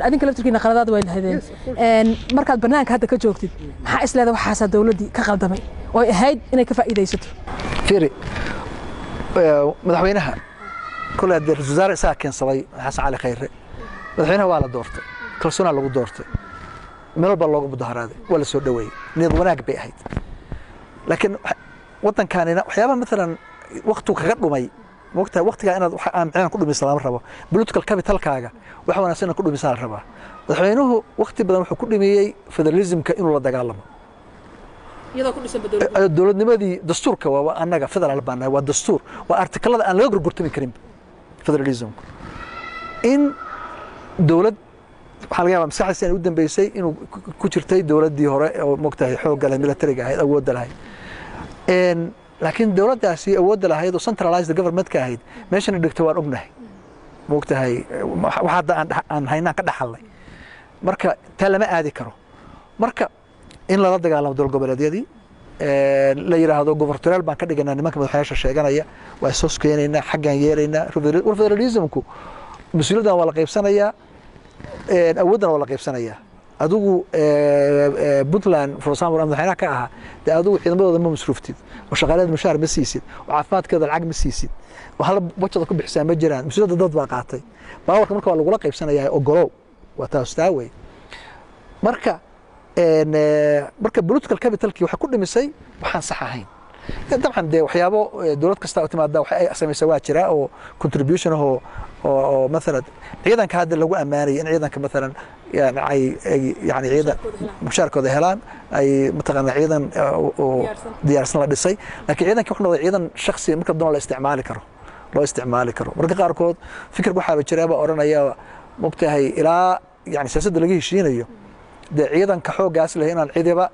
adinka laftirkiina qaladaad way lahadeen. Markaad banaanka hadda ka joogtid, maxaa is leeda waxaasaa dowladdii ka qaldamay oo ay ahayd inay ka faa'iidaysato? Fiiri, madaxweynaha kole haddee ra-isul wasaare isagaa keensaday, Xasan Cali Khayre. Madaxweynaha waa la doortay, kalsoonaa lagu doortay, meel walbaa looga mudaharaaday, waa la soo dhoweeyey, niyad wanaag bay ahayd. Laakiin waddankaanina waxyaabaha maalan waktigu kaga dhumay, mogtahay, waktigaa inaad wax aan micnaan ku dhumisa lama rabo. Political capitalkaaga wax wanaagsan inaad ku dhumisaa la rabaa. Madaxweynuhu wakti badan wuxuu ku dhimiyey federalismka inuu la dagaalamo. Iyadoo ku dhisan dowladnimadii dastuurka. Waa annaga federaal baan nahay, waa dastuur, waa artikalada aan laga gorgortami karin federalismku. In dowlad waxaa laga yaabaa maskaxdiisa inay u dambeysay inuu ku jirtay dowladdii hore oo, mogtahay, xoogga leh, militariga ahayd, awoodda lahayd. Laakiin dowladdaasi awoodda lahayd oo centralized government-ka ahayd meeshana dhigto waan ognahay, mogtahay, wax hadda aan haynaan ka dhaxalnay. Marka taa lama aadi karo. Marka in lala dagaalamo dowlad goboleedyadii, la yidhaahdo govertorial baan ka dhiganaa, nimanka madaxweynayaasha sheeganaya waa isoos keenaynaa, xaggaan yeelaynaa. War federalismku mas-uuliyaddan waa la qaybsanayaa, awooddan waa la qaybsanayaa. Adigu Puntland, for example, madaxweynaha ka ahaa, dee adigu ciidamadooda ma masruuftid, oo shaqaalaheeda mushaar ma siisid, oo caafimaadkeeda lacag ma siisid, oo hal bajada ku bixisaa ma jiraan. Mas-uuliyadda dad baa qaatay, powerka marka waa lagula qaybsanayaa, ogolow, waa taas taa wey. Marka political capitalkii waxay ku dhimisay waxaan sax ahayn. Dabcan dee waxyaabo dowlad kasta oo timaada wax ay samaysa waa jira oo contribution ahoo oo maalan ciidanka hadda lagu ammaanayay in ciidanka maalan yani ay yani ciidan mushaarkooda helaan, ay mataqaana ciidan oo diyaarsan la dhisay. Laakiin ciidanka wuxuu noqday ciidan shakhsi marka doon la isticmaali karo, loo isticmaali karo. Marka qaarkood fikirka waxaaba jira baa odhanaya, mogtahay, ilaa yani siyaasadda laga heshiinayo dee ciidanka xooggaas leh inaan cidiba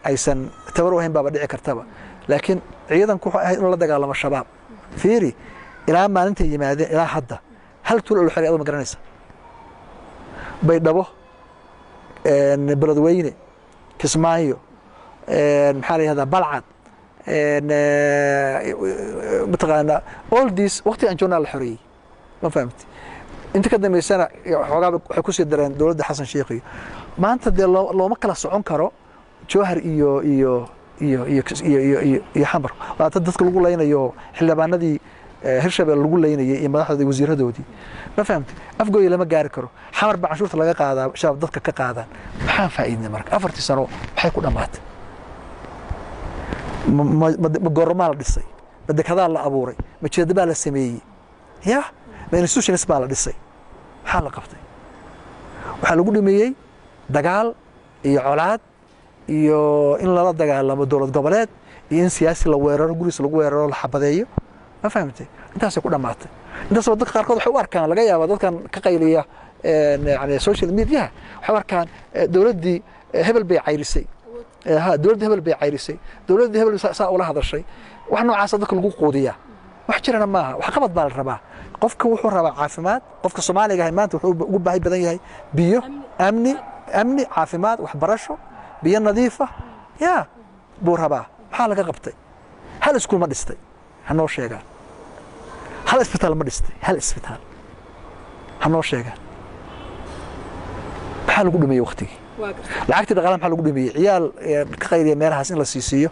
aysan tabar u ahayn baaba dhici kartaba. Laakiin ciidanku wuxuu ahayd inuu la dagaalamo Shabaab. Fiiri, ilaa maalintay yimaadeen ilaa hadda hal tuul oo la xiray adoo ma garanaysa? Baydhabo, Beledweyne, Kismaayo, maxaa la yihahdaa, Balcad, mataqaanaa, all this waqti aan joognaa la xoreeyey, ma fahamti? Inta ka dambeysana xoogaa waxay kusii dareen dowladda Xasan Sheikh. Iyo maanta dee looma kala socon karo Jowhar iyo Xamar. Waa dad dadka lagu laynayo, xildhibaanadii Hirshabelle lagu laynayay iyo madaxdoodii, wasiiradoodii, ma fahamti? Afgooya lama gaari karo. Xamar baa canshuurta laga qaadaa, Shabaab dadka ka qaadaan. Maxaan faa'iidnay marka? 4-tii sano maxay ku dhammaatay? Ma goormaa la dhisay? Ma dekadaa la abuuray? Ma jeeda baa la sameeyey? Ya ma institutions baa la dhisay? Maxaa la qabtay? Waxaa lagu dhameeyey dagaal iyo colaad iyo in lala dagaalamo dowlad goboleed iyo in siyaasi la weeraro, gurigiisa lagu weeraro, la xabadeeyo, ma fahamtay? Intaasay ku dhammaatay. Intaasoo dadka qaarkood waxay u arkaan, laga yaaba dadkan ka qayliya yani social mediaha, waxay u arkaan dowladdii hebel bay cayrisay, ha, dowladdii hebel bay cayrisay, dowladdii hebel saa ula hadashay. Wax noocaasa dadka lagu quudiyaa, wax jirana maaha. Wax qabad baa la rabaa. Qofka wuxuu rabaa caafimaad. Qofka Soomaaliga ahay maanta wuxuu ugu baahi badan yahay biyo, amni, caafimaad, waxbarasho, biyo nadiifa ya buu rabaa. Maxaa laga qabtay? Hal iskuul ma dhistay? Ha noo sheegaan. Hal isbitaal ma dhistay? Hal isbitaal ha noo sheegaan. Maxaa lagu dhameeyey waktigii? Lacagtii dhaqaalaha maxaa lagu dhameeyey? Ciyaal ka qayliya meelahaas in la siisiiyo,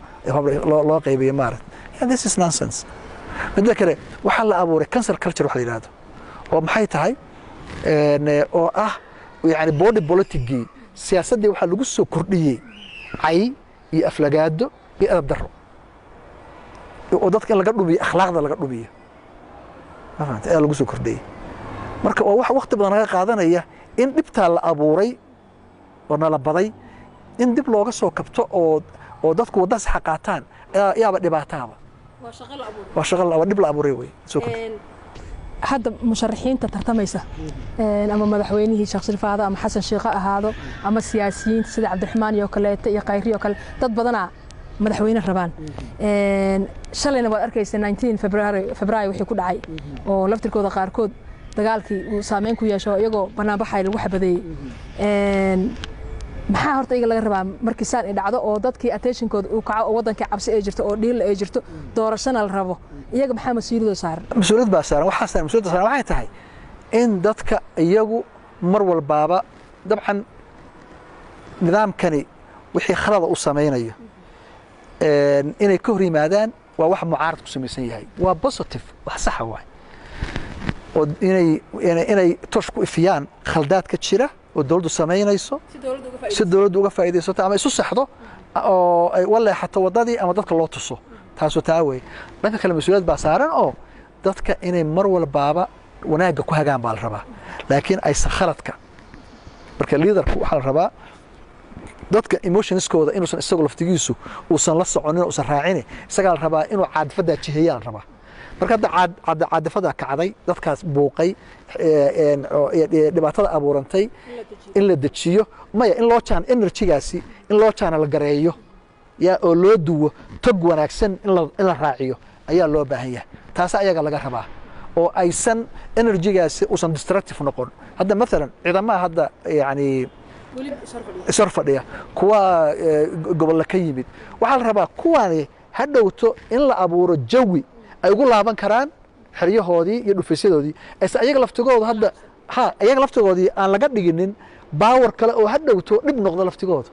loo qaybiyo, maarat. This is nonsense. Midda kale, waxaa la abuuray cancel culture wax la yidhahdo, oo maxay tahay, oo ah yani body politicgii, siyaasaddii waxaa lagu soo kordhiyey cay iyo aflagaado iyo edab darro, oo dadka in laga dhumiyo, akhlaaqda laga dhumiyo, ma fahamtay, ayaa lagu soo kordhiyey. Marka waa wax waqti badan laga qaadanaya in dhibtaa la abuuray oo nala baday in dib looga soo kabto oo dadku wadda saxa qaataan yaaba dhibaataaba. Waa shaqo, waa dhib la abuuray wey soo kordhi. Hadda musharaxiinta tartamaysa, ama madaxweynihii Sheekh Shariif ahaado ama Xasan Sheekh ha ahaado ama siyaasiyiinta sida Cabdiraxmaan iyo kaleete iyo Khayri oo kale, dad badanaa madaxweyne rabaan. Shalayna waad arkaysa 19 February wixii ku dhacay, oo laftirkooda qaarkood dagaalkii uu saameyn ku yeesho, iyagoo banaanbaxay lagu xabadeeyey. Maxaa horta iyaga laga rabaa markii saan ay dhacdo oo dadkii attentionkooda uu kaco oo wadankii cabsi ay jirto oo dhiilla ay jirto, doorashana la rabo? Iyaga maxaa mas-uuliyadoo saaran? Mas-uuliyad baa saaran. Waxaa saaran, mas-uuliyadda saaran waxay tahay in dadka iyagu mar walbaaba, dabcan, nidaamkani wixii khalada u samaynayo inay ka hor yimaadaan. Waa wax mucaarad ku samaysan yahay, waa positive, wax saxa waay, oo inay toosh ku ifiyaan khaldaadka jira oo dowladdu samaynayso si dowladdu uga faa'iidaysato ama isu saxdo oo ay uga leexato waddadii ama dadka loo tuso. Taasu taa wey. Dhanka kale mas-uuliyad baa saaran oo dadka inay mar walbaaba wanaagga ku hagaan baa la rabaa, laakiin aysan khaladka. Marka leaderku waxaa la rabaa dadka emotionskooda inuusan isagu laftigiisu uusan la soconin, uusan raacin. Isagaa la rabaa inuu caadifadaa jiheeyaa la rabaa. Marka hadda caadifadaa kacday, dadkaas buuqay, dhibaatada abuurantay, in la dejiyo maya, in loo jaan energygaasi, in loo channel gareeyo yaa oo loo duwo tog wanaagsan, in la raaciyo ayaa loo baahan yahay. Taas ayaga laga rabaa oo aysan energygaasi uusan destructive noqon. Hadda maalan ciidamaha hadda yani isor fadhiya, kuwa gobolla ka yimid, waxaa la rabaa kuwani ha dhowto in la abuuro jawi ay ugu laaban karaan xeryahoodii iyo dhufaysyadoodii, aysan ayaga laftigooda hadda ha ayaga laftigoodii aan laga dhiginin power kale oo ha dhowto dhib noqdo laftigooda.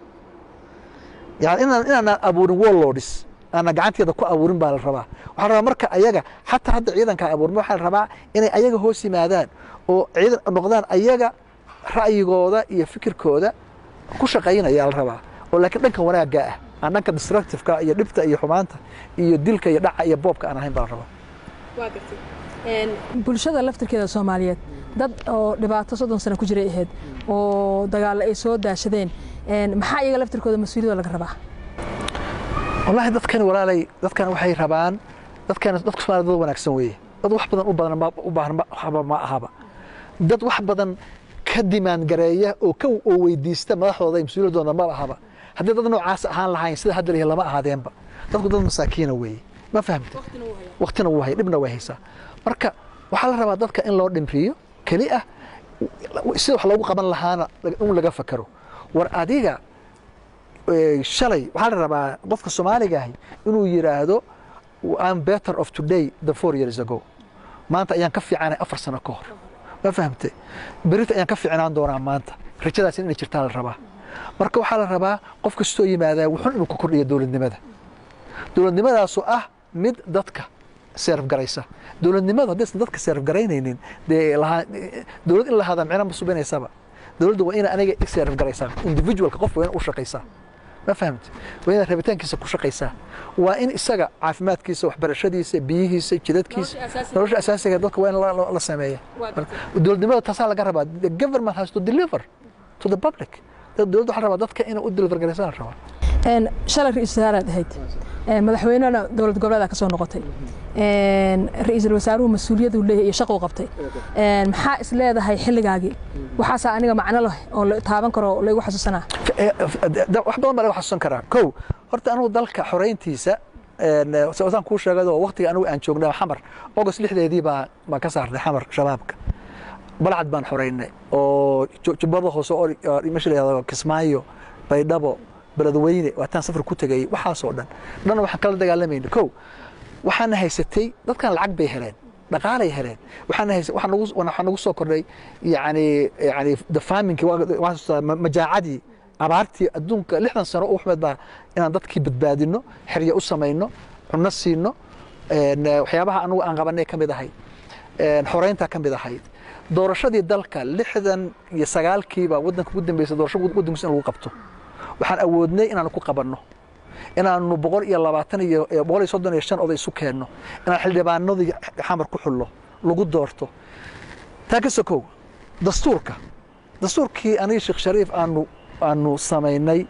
Yani inaanaan abuurin warlords, aana gacanteeda ku abuurin baa la rabaa. Waxaa la rabaa marka ayaga xataa hadda ciidanka abuurin, waxaa la rabaa inay ayaga hoos yimaadaan oo ciidan noqdaan, ayaga ra'yigooda iyo fikirkooda ku shaqaynaya la rabaa, oo laakiin dhanka wanaagga ah, aan dhanka destructive-ka iyo dhibta iyo xumaanta iyo dilka iyo dhaca iyo boobka aan ahayn baa la rabaa. Bulshada laftirkeeda Soomaaliyeed dad oo dhibaato 30 sano ku jiray ahayd oo dagaalo ay soo daashadeen. Maxaa iyaga laftirkooda mas-uuliyadoo laga rabaa? Wallahi dadkani, walaalay, dadkan waxay rabaan, dadkan dadka Soomaalida dad wanaagsan weeye. Dad wax badan u badan u baahan waxba ma ahaba. Dad wax badan ka demand gareeya oo ka oo weydiista madaxdooda iyo mas-uuliyaddooda ma ahaba. Haddii dad noocaas ahaan lahayn sida hadda layahay lama ahaadeenba. Dadku dad masaakiina weeye, ma fahamtay? Waqtina wuu haya, dhibna way haysaa. Marka waxaa la rabaa dadka in loo dhimriyo keli ah, sida wax loogu qaban lahaana in laga fakaro. War adiga shalay waxaa la rabaa qofka Soomaaliga ahi inuu yiraahdo, "I'm better off today than 4 years ago." Maanta ayaan ka fiicanay 4 sano ka hor, ma fahamtay? Berita ayaan ka fiicnaan doonaa maanta. Rajadaas inay jirtaa la rabaa. Marka waxaa la rabaa qof kastoo yimaadaa wuxun inuu ku kordhiyo dowladnimada, dowladnimadaasoo ah mid dadka serve garaysa. Dowladnimadu haddaysan dadka serve garaynaynin, dee lahaa dowlad in lahaada micno ma subinaysaba. Dowladdu waa ina aniga serve garaysaa, individualka qofka waa in u shaqaysaa, ma fahamti? Waa inaad rabitaankiisa ku shaqaysaa, waa in isaga caafimaadkiisa, waxbarashadiisa, biyihiisa, jidadkiisa, nolosha asaasiga dadka waa in la sameeya. Dowladnimada taasaa laga rabaa. The government has to deliver to the public. Dowladda waxaa rabaa dadka inay u deliver garaysaa la rabaa. Shalay ra-iisul wasaaraad ahayd, madaxweynena dowlad goboleeda ka soo noqotay. Ra-iisul wasaaruhu mas-uuliyadu leeyahay iyo shaquu qabtay. Maxaa is leedahay xilligaagii waxaasaa aniga macno leh oo la taaban karo oo laygu xasuusanaa? Wax badan baa laga xasuusan karaa. Kow, horta anigu dalka xoreyntiisa saan kuu sheegay oo waqtiga anigu aan joognay Xamar, August 6deedii baan ka saarnay Xamar Shabaabka. Balcad baan xoreynay oo Jubbada Hoose oo meesha la yihahdo Kismaayo, Baydhabo, Beledweyne waataan safar ku tegay. Waxaasoo dhan waxaan kala dagaalamayna. Kow, waxaana haysatay dadkan lacag bay heleen, dhaqaalay heleen. Waxaana haysa waxaa nagu soo kordhay yani the famine, majaacadii, abaartii adduunka 60 sano u xumeed baa inaan dadkii badbaadino, xeryo u samayno, cunno siino. Waxyaabaha anugu aan qabanay ka mid ahayd, xoreynta ka mid ahayd, doorashadii dalka 69-kiiba waddanka ugu dambeysay doorasho waddankiisa in lagu qabto. Waxaan awoodnay inaanu ku qabanno, inaanu 120 iyo 135 oday isu keenno, inaan xildhibaanadii Xamar ku xullo, lagu doorto. Taa ka sokow, dastuurkii aniga Sheekh Shariif aanu samaynay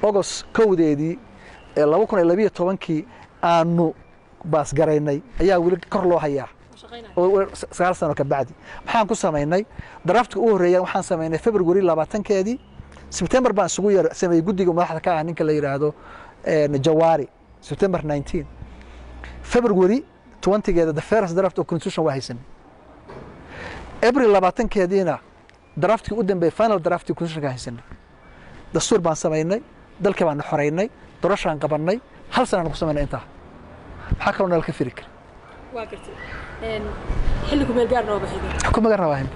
August 1deedii 2012-kii aanu pass garaynay ayaa weli kor loo hayaa oo 9 sano ka bacdi. Maxaan ku samaynay? Draftka u horreeya waxaan samaynay February 20-keedii. September baan isugu yar sameeyey guddiga madaxda ka ah ninka la yidhaahdo Jawaari, September 19. February 20-geeda the first draft of constitution waa haysan. April 20-keediina draftkii u dambeeyey, final draftkii constitutionka haysanay. Dastuur baan samaynay, dalkii baan xoreynay, doorashaan qabannay, hal sanaan ku samaynay. Intaa maxaa kaloo nala ka firi kara? Waa gartay. Xilli ku meel gaarna waa baxay. Kuma garan.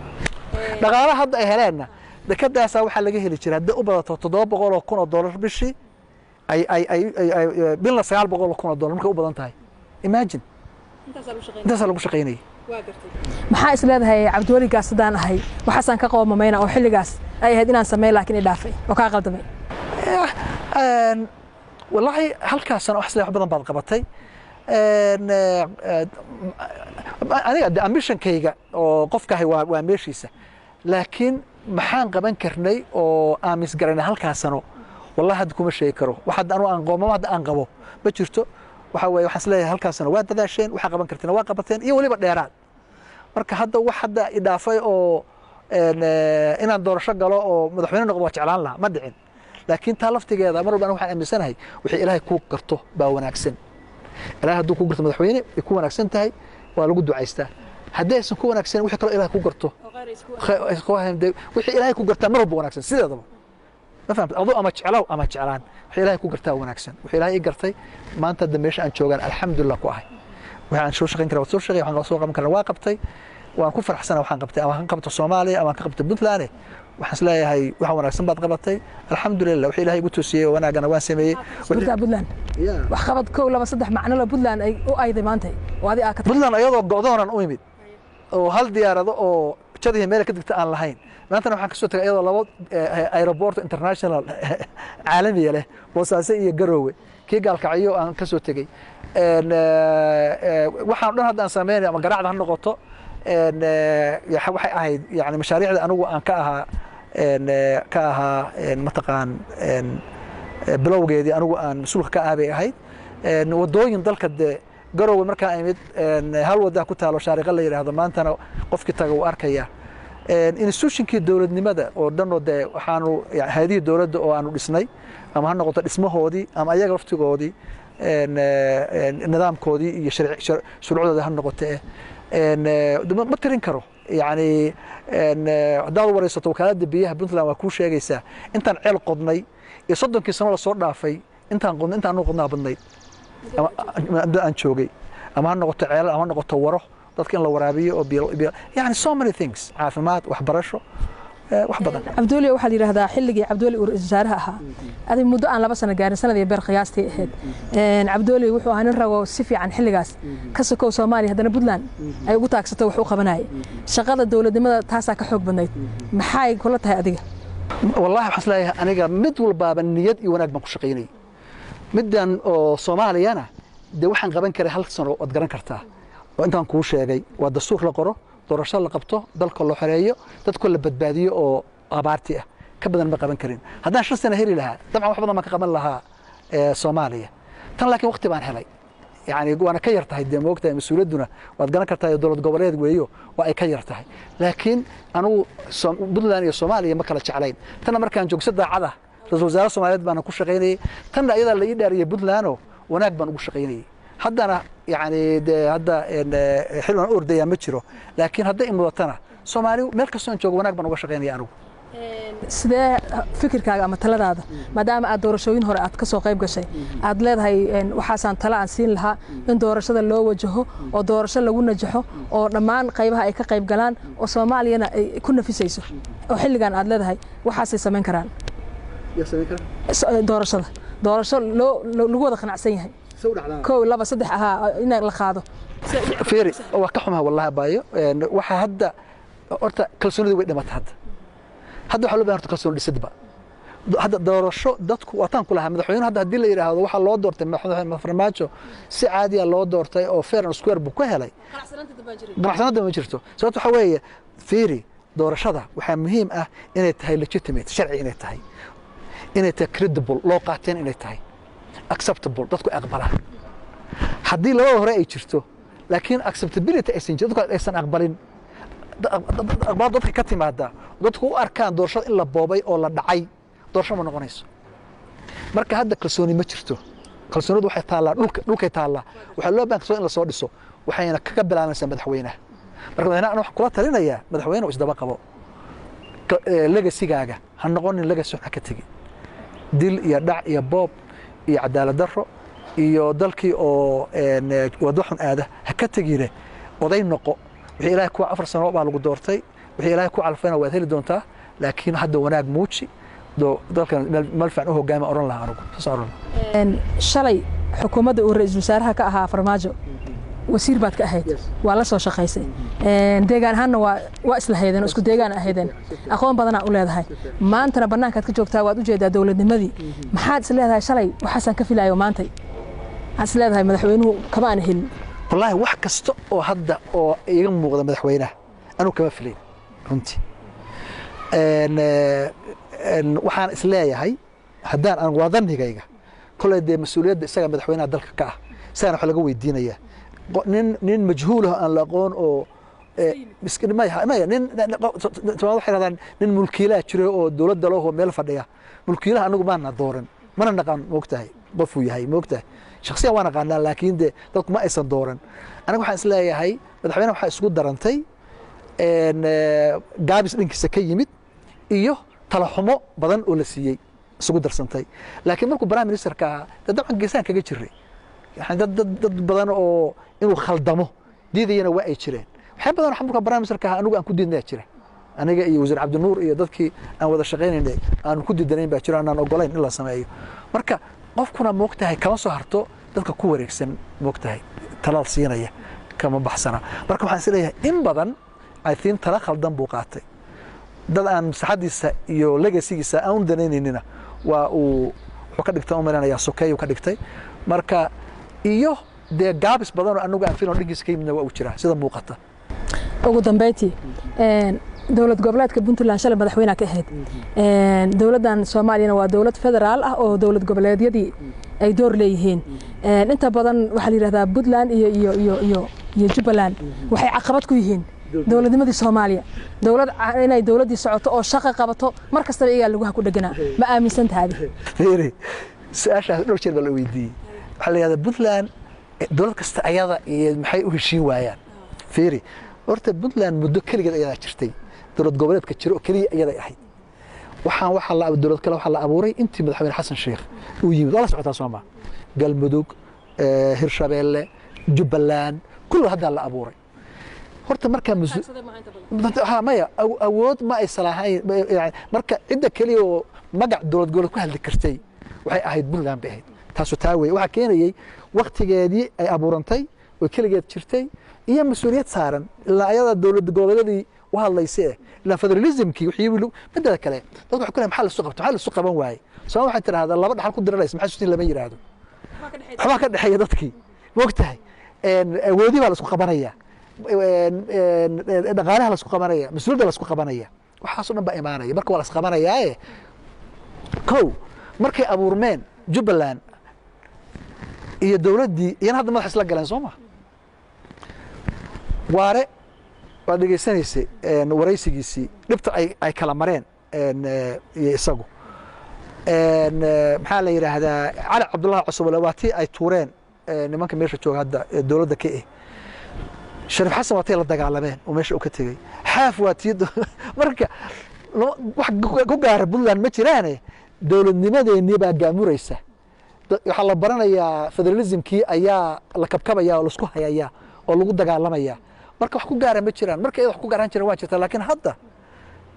Dhaqaalaha hadda ay heleenna dekadaasaa waxaa laga heli jiray hadday u badato $700,000 bishii, ay ay ay ay bilna $900,000 markay u badan tahay. Imagine, intaasaa lagu shaqaynayay. Maxaa is leedahay, Cabdiweli Gaas haddaan ahay, waxaasaan ka qoomamayna oo xilligaas ay ahayd inaan sameyn laakiin i dhaafay oo kaa qaldamay? Wallaahi halkaasana wax badan baad qabatay. Aniga de ambitionkayga oo qofkahay waa meeshiisa, laakiin maxaan qaban karnay oo aamis garanay halkaa sano? Wallahi hadda kuma sheegi karo. Wax hadda anu aan qoomamo hadda aan qabo ma jirto. Waxa weeye, waxaan isleeyahay halkaa sano waa dadaasheen, waxaa qaban karteen waa qabateen iyo weliba dheeraad. Marka hadda wax hadda i dhaafay oo inaan doorasho galo oo madaxweyne noqdo waa jeclaan lahaa, ma dhicin. Laakiin taa laftigeeda mar walba anigu waxaan aaminsanahay wixii Ilaahay kuu garto baa wanaagsan. Ilaahay hadduu kuu garto madaxweyne ay ku wanaagsan tahay, waa lagu ducaystaa. Haddii aysan ku wanaagsan, wixii kaloo Ilaahay ku garto, wixii Ilaahay ku gartaa mar walba wanaagsan sideedaba. Ma fahamta? Adoo ama jeclow ama jeclaan, wixii Ilaahay ku gartaa wanaagsan. Wixii Ilaahay ii gartay, maanta hadda meesha aan joogaan alxamdulillah ku ahay. Waxaan soo shaqayn karaa waa soo shaqeey, waxaan soo qaban karaa waa qabtay, waan ku faraxsana waxaan qabtay, ama kan qabto Soomaaliya ama kan qabto Puntland. Waxaan isleeyahay wax wanaagsan baad qabatay, alxamdulillah. Wixii Ilaahay igu toosiyey oo wanaagana waan sameeyey. Puntland wax qabad kow, laba, saddex macno la Puntland ay u ayday maanta oo adi aa ka Puntland ayadoo go'doonan u imid oo hal diyaarado oo jadihii meel ka degta aan lahayn, maantana waxaan kasoo tagay iyadoo labo aeroport international caalamiya leh, Boosaaso iyo Garoowe, kii Gaalkacyo aan kasoo tegey. Waxaan dhan hadda aan sameynay, ama Garaacda ha noqoto, waxay ahayd yani mashaariicda anigu aan ka ahaa mataqaan bilowgeedii anigu aan mas-uulka ka ah bay ahayd. Wadooyin dalka dee Garowe markaa imid hal wadaa ku taalo, Shaariqa la yidhaahdo, maantana qofkii taga uu arkaya. Institutionkii dowladnimada oo dhan oo dee waxaanu hayadihii dowladda oo aanu dhisnay, ama ha noqoto dhismahoodii ama ayaga laftigoodii nidaamkoodii iyo shuruucdooda ha noqote, ma tirin karo. Yani haddaad wareysato wakaaladda biyaha Puntland waa kuu sheegaysaa intaan ceel qodnay iyo 30kii sano lasoo dhaafay intaan qodnay, intaan qodnaa badnayd ama aan joogay, ama ha noqoto ceelal ama ha noqoto waro dadka in la waraabiyo oo biyo, yani so many things, caafimaad, waxbarasho, wax badan. Cabdiweli, waxaa la yidhaahdaa xilligii Cabdiweli uu ra-iisul wasaaraha ahaa, adi muddo aan 2 sano gaarin, sanad iyo beer qiyaastii ahayd, Cabdiweli wuxuu ahaa nin rago si fiican xilligaas ka sokow Soomaaliya haddana Puntland ay ugu taagsato wax u qabanayay. Shaqada dowladnimada taasaa ka xoog badnayd. Maxay kula tahay adiga? Wallahi waxaan isleeyahay aniga mid walbaaba niyad iyo wanaag baan ku shaqaynayay. Middan oo Soomaaliyana dee waxaan qaban karay hal sano waad garan kartaa oo intaan kuu sheegay waa dastuur la qoro, doorasho la qabto, dalka loo xoreeyo, dadka la badbaadiyo oo abaarti ah. Ka badan ma qaban karin. Haddaan 5 sano heli lahaa, dabcan wax badan baan ka qaban lahaa Soomaaliya tan, laakiin waqti baan helay yani waana ka yar tahay dee, moogtahay, mas-uuliyadduna waad garan kartaa, dowlad goboleed weeyo, waa ay ka yar tahay. Laakiin anugu Puntland iyo Soomaaliya ma kala jeclayn. Tanna markaan joogso daacada ra-iisul wasaare Soomaaliyeed baana ku shaqaynayay, tanna iyadaa la ii dhaariyay Puntlandoo wanaag baan ugu shaqaynayay. Haddana yani dee hadda xil aan u ordayaa ma jiro, laakiin hadday imudatana Soomaali meel kastoo aan joogo wanaag baan uga shaqaynaya anigu. Sidee fikirkaaga ama taladaada, maadaama aad doorashooyin hore aad ka soo qayb gashay, aad leedahay waxaasaan talo aan siin lahaa in doorashada loo wajaho oo doorasho lagu najaxo oo dhammaan qaybaha ay ka qayb galaan oo Soomaaliyana ay ku nafisayso, oo xilligan aad leedahay waxaasay samayn karaan doorashada, doorasho loo lagu wada qanacsan yahay, kow, laba, saddex ahaa in la qaado? Fiiri, waa ka xumaha wallahi baayo. Waxaa hadda horta kalsoonida way dhimatay. Hadda waxaa loo baahan horta kalsooni dhisidba. Hadda doorasho dadku waataan ku lahaa madaxweyne hadda haddii la yidhaahdo waxaa loo doortay madaxweyne Farmaajo si caadiya loo doortay oo fair and square buu ku helay, qanacsanaanta ma jirto. Sababto waxaa weeye, fiiri, doorashada waxaa muhiim ah inay tahay legitimate, sharci inay tahay, inay tahay credible, loo qaateen, inay tahay acceptable, dadku aqbalaan. Haddii labada hore ay jirto laakiin acceptability aysan jirin, dadku aysan aqbalin, aqbaal dadka ka timaada, dadku u arkaan doorashada in la boobay oo la dhacay, doorasho ma noqonayso. Marka hadda kalsooni ma jirto. Kalsoonidu waxay taallaa dhulka, dhulkay taallaa. Waxaa loo baahan kalsooni in la soo dhiso, waxayna kaga bilaabanaysaa madaxweynaha. Marka madaxweynaha waxaan kula talinayaa, madaxweyne isdaba qabo, legacygaaga ha noqonin legacy xun ha ka tegin. Dil iyo dhac iyo boob iyo cadaalad darro iyo dalkii oo waddo xun aada ha ka tegine, oday noqo. Wixii Ilaahay ku 4 sano baa lagu doortay, wixii Ilaahay ku calfayna waad heli doontaa, laakiin hadda wanaag muuji, dalkan meel fiican u hogaama oran lahaa anigu, saas oran lahaa. Shalay xukuumadda uu ra-iisul wasaaraha ka ahaa Farmaajo wasiir baad ka ahayd, waa la soo shaqaysay, deegaan ahaanna waa isla haydeen oo isku deegaan ahaydeen, aqoon badanaa u leedahay. Maantana bannaankaad ka joogtaa, waad ujeedaa dowladnimadii. Maxaad is leedahay shalay waxaasaan ka filayo, maantay maxaad is leedahay madaxweynuhu kama aan helin? Wallaahi wax kasta oo hadda oo iiga muuqda madaxweynaha anugu kama filayn runtii. Waxaan is leeyahay haddaan aan waa dannigayga koley, dee mas-uuliyadda isaga madaxweynaha dalka ka ah, isagana wax laga weydiinayaa. Nin majhuul ah aan la aqoon oo maya, nin Soomaalida waxay dhahdaan nin mulkiilaha jira oo dowladda lehoo meel fadhiya. Mulkiilaha anagu maana dooran, mana naqaan, moogtahay qofuu yahay, moogtahay shakhsiyan waa naqaanaa, laakiin de dadku ma aysan dooran. Aniga waxaan is leeyahay madaxweynaha waxaa isugu darantay gaabis dhankiisa ka yimid iyo talaxumo badan oo la siiyey isugu darsantay. Laakiin markuu prime ministerka ahaa dee dabcan geesaan kaga jiray, yani dad badan oo inuu khaldamo diidayana waa ay jireen. Waxyaa badan oo marka prime ministerka ahaa anigu aan ku diidnaya jira, aniga iyo wasiir Cabdinuur iyo dadkii aan wada shaqaynaynay aanu ku diidanayn baa jiro, aanaan ogolayn in la sameeyo. Marka qofkuna moogtahay kama soo harto dadka ku wareegsan, moogtahay talaal siinaya kama baxsana. Marka waxaan is leeyahay in badan I think tala khaldan buu qaatay, dad aan maslaxadiisa iyo legacygiisa aan u danaynaynina waa uu wuxuu ka dhigtay, u maleynayaa sokeeyuu ka dhigtay. Marka iyo dee gaabis badan oo anagu aan filan dhankiisa ka yimidna waa uu jiraa sida muuqata. Ugu dambeyntii, dowlad goboleedka Puntland shalay madaxweynaha ka ahayd, dowladdan Soomaaliyana waa dowlad federaal ah oo dowlad goboleedyadii ay door leeyihiin. Inta badan waxaa la yidhahdaa Puntland iyo Jubbaland waxay caqabad ku yihiin dowladnimadii Soomaaliya, dowlad inay dowladdii socoto oo shaqo qabato mar kastaba iyagaa laguha ku dheganaa. Ma aaminsan tahay? Fiiri, su-aashaas dhowr jeer baa la weydiiyey. Waxaa la yidhahdaa Puntland dowlad kasta ayada iyo maxay u heshiin waayaan? Fiiri, horta Puntland muddo keligeed ayadaa jirtay, dowlad goboleedka jira oo keliya iyaday ahayd. Waxaan waxaa la dowlad kale waxaa la abuuray intii madaxweyne Xasan Sheekh uu yimid, waa la socotaa sooma? Galmudug, Hirshabeelle, Jubbaland, kullu haddaa la abuuray. Horta markaa ha maya, awood ma aysan lahayn. Marka cidda keliya oo magac dowlad goboleed ku hadli kartay waxay ahayd Puntland bay ahayd. Taasu taa weye. Waxaa keenayey waktigeedii ay abuurantay oo keligeed jirtay iyo mas-uuliyad saaran ilaa ayada dowlad goboleedyadii u hadlaysa ilaa federalismkii wixii. Midda kale dadku waxay ku leeyihin maxaa lasu qabto, maxaa lasu qaban waaye? Sooma waxay tidhahdaa laba dhaxal ku diranaysa maxaa sutin lama yidhaahdo, waxbaa ka dhexeeya dadkii, moogtahay awoodii baa laisku qabanaya, dhaqaalaha laisku qabanaya, mas-uuliyadda laisku qabanaya, waxaasoo dhan baa imaanaya. Marka waa lasqabanayaaye. Kow markay abuurmeen Jubbaland iyo dowladdii iyana hadda madax isla galeen soo ma? Waare waad dhegeysanaysay waraysigiisii, dhibta ay kala mareen iyo isagu, maxaa la yidhaahdaa, Cali Cabdullahi Cusubale waa tii ay tuureen nimanka meesha jooga hadda dowladda ka eh. Shariif Xasan waa tii la dagaalameen oo meesha uu ka tegey. Xaaf waa tii. Marka wax ku gaara Puntland ma jiraane, dowladnimadeennii baa gaamuraysa. Waxaa la baranayaa federalismkii ayaa la kabkabaya oo laisku hayaya oo lagu dagaalamaya. Marka wax ku gaara ma jiraan. Marka wax ku gaaraan jiraan waa jirta, laakiin hadda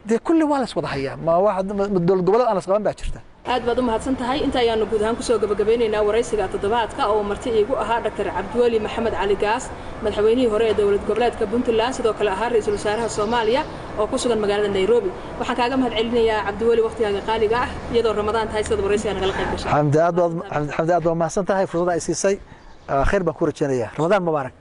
dee kulli waa la is wada hayaa. Ma wax dowlad goboleed aan la isqaban baa jirta? Aad baad u mahadsan tahay. Inta ayaanu guud ahaan kusoo gabagabeynaynaa waraysiga toddobaadka oo marti iigu ahaa Dr. Cabdiweli Maxamed Cali Gaas, madaxweynihii hore ee dowlad goboleedka Puntland, sidoo kale ahaa ra-iisul wasaaraha Soomaaliya, oo ku sugan magaalada Nairobi. Waxaan kaaga mahad celinayaa Cabdiweli waqtigaaga qaaliga ah, iyadoo Ramadaan tahay, sidaad waraysiga nagala qayb gashay. Xamdi, aad baad, Xamdi, aad baad mahadsan tahay fursadda ay siisay. Khayr baan ku rajeynayaa. Ramadaan mubaarak.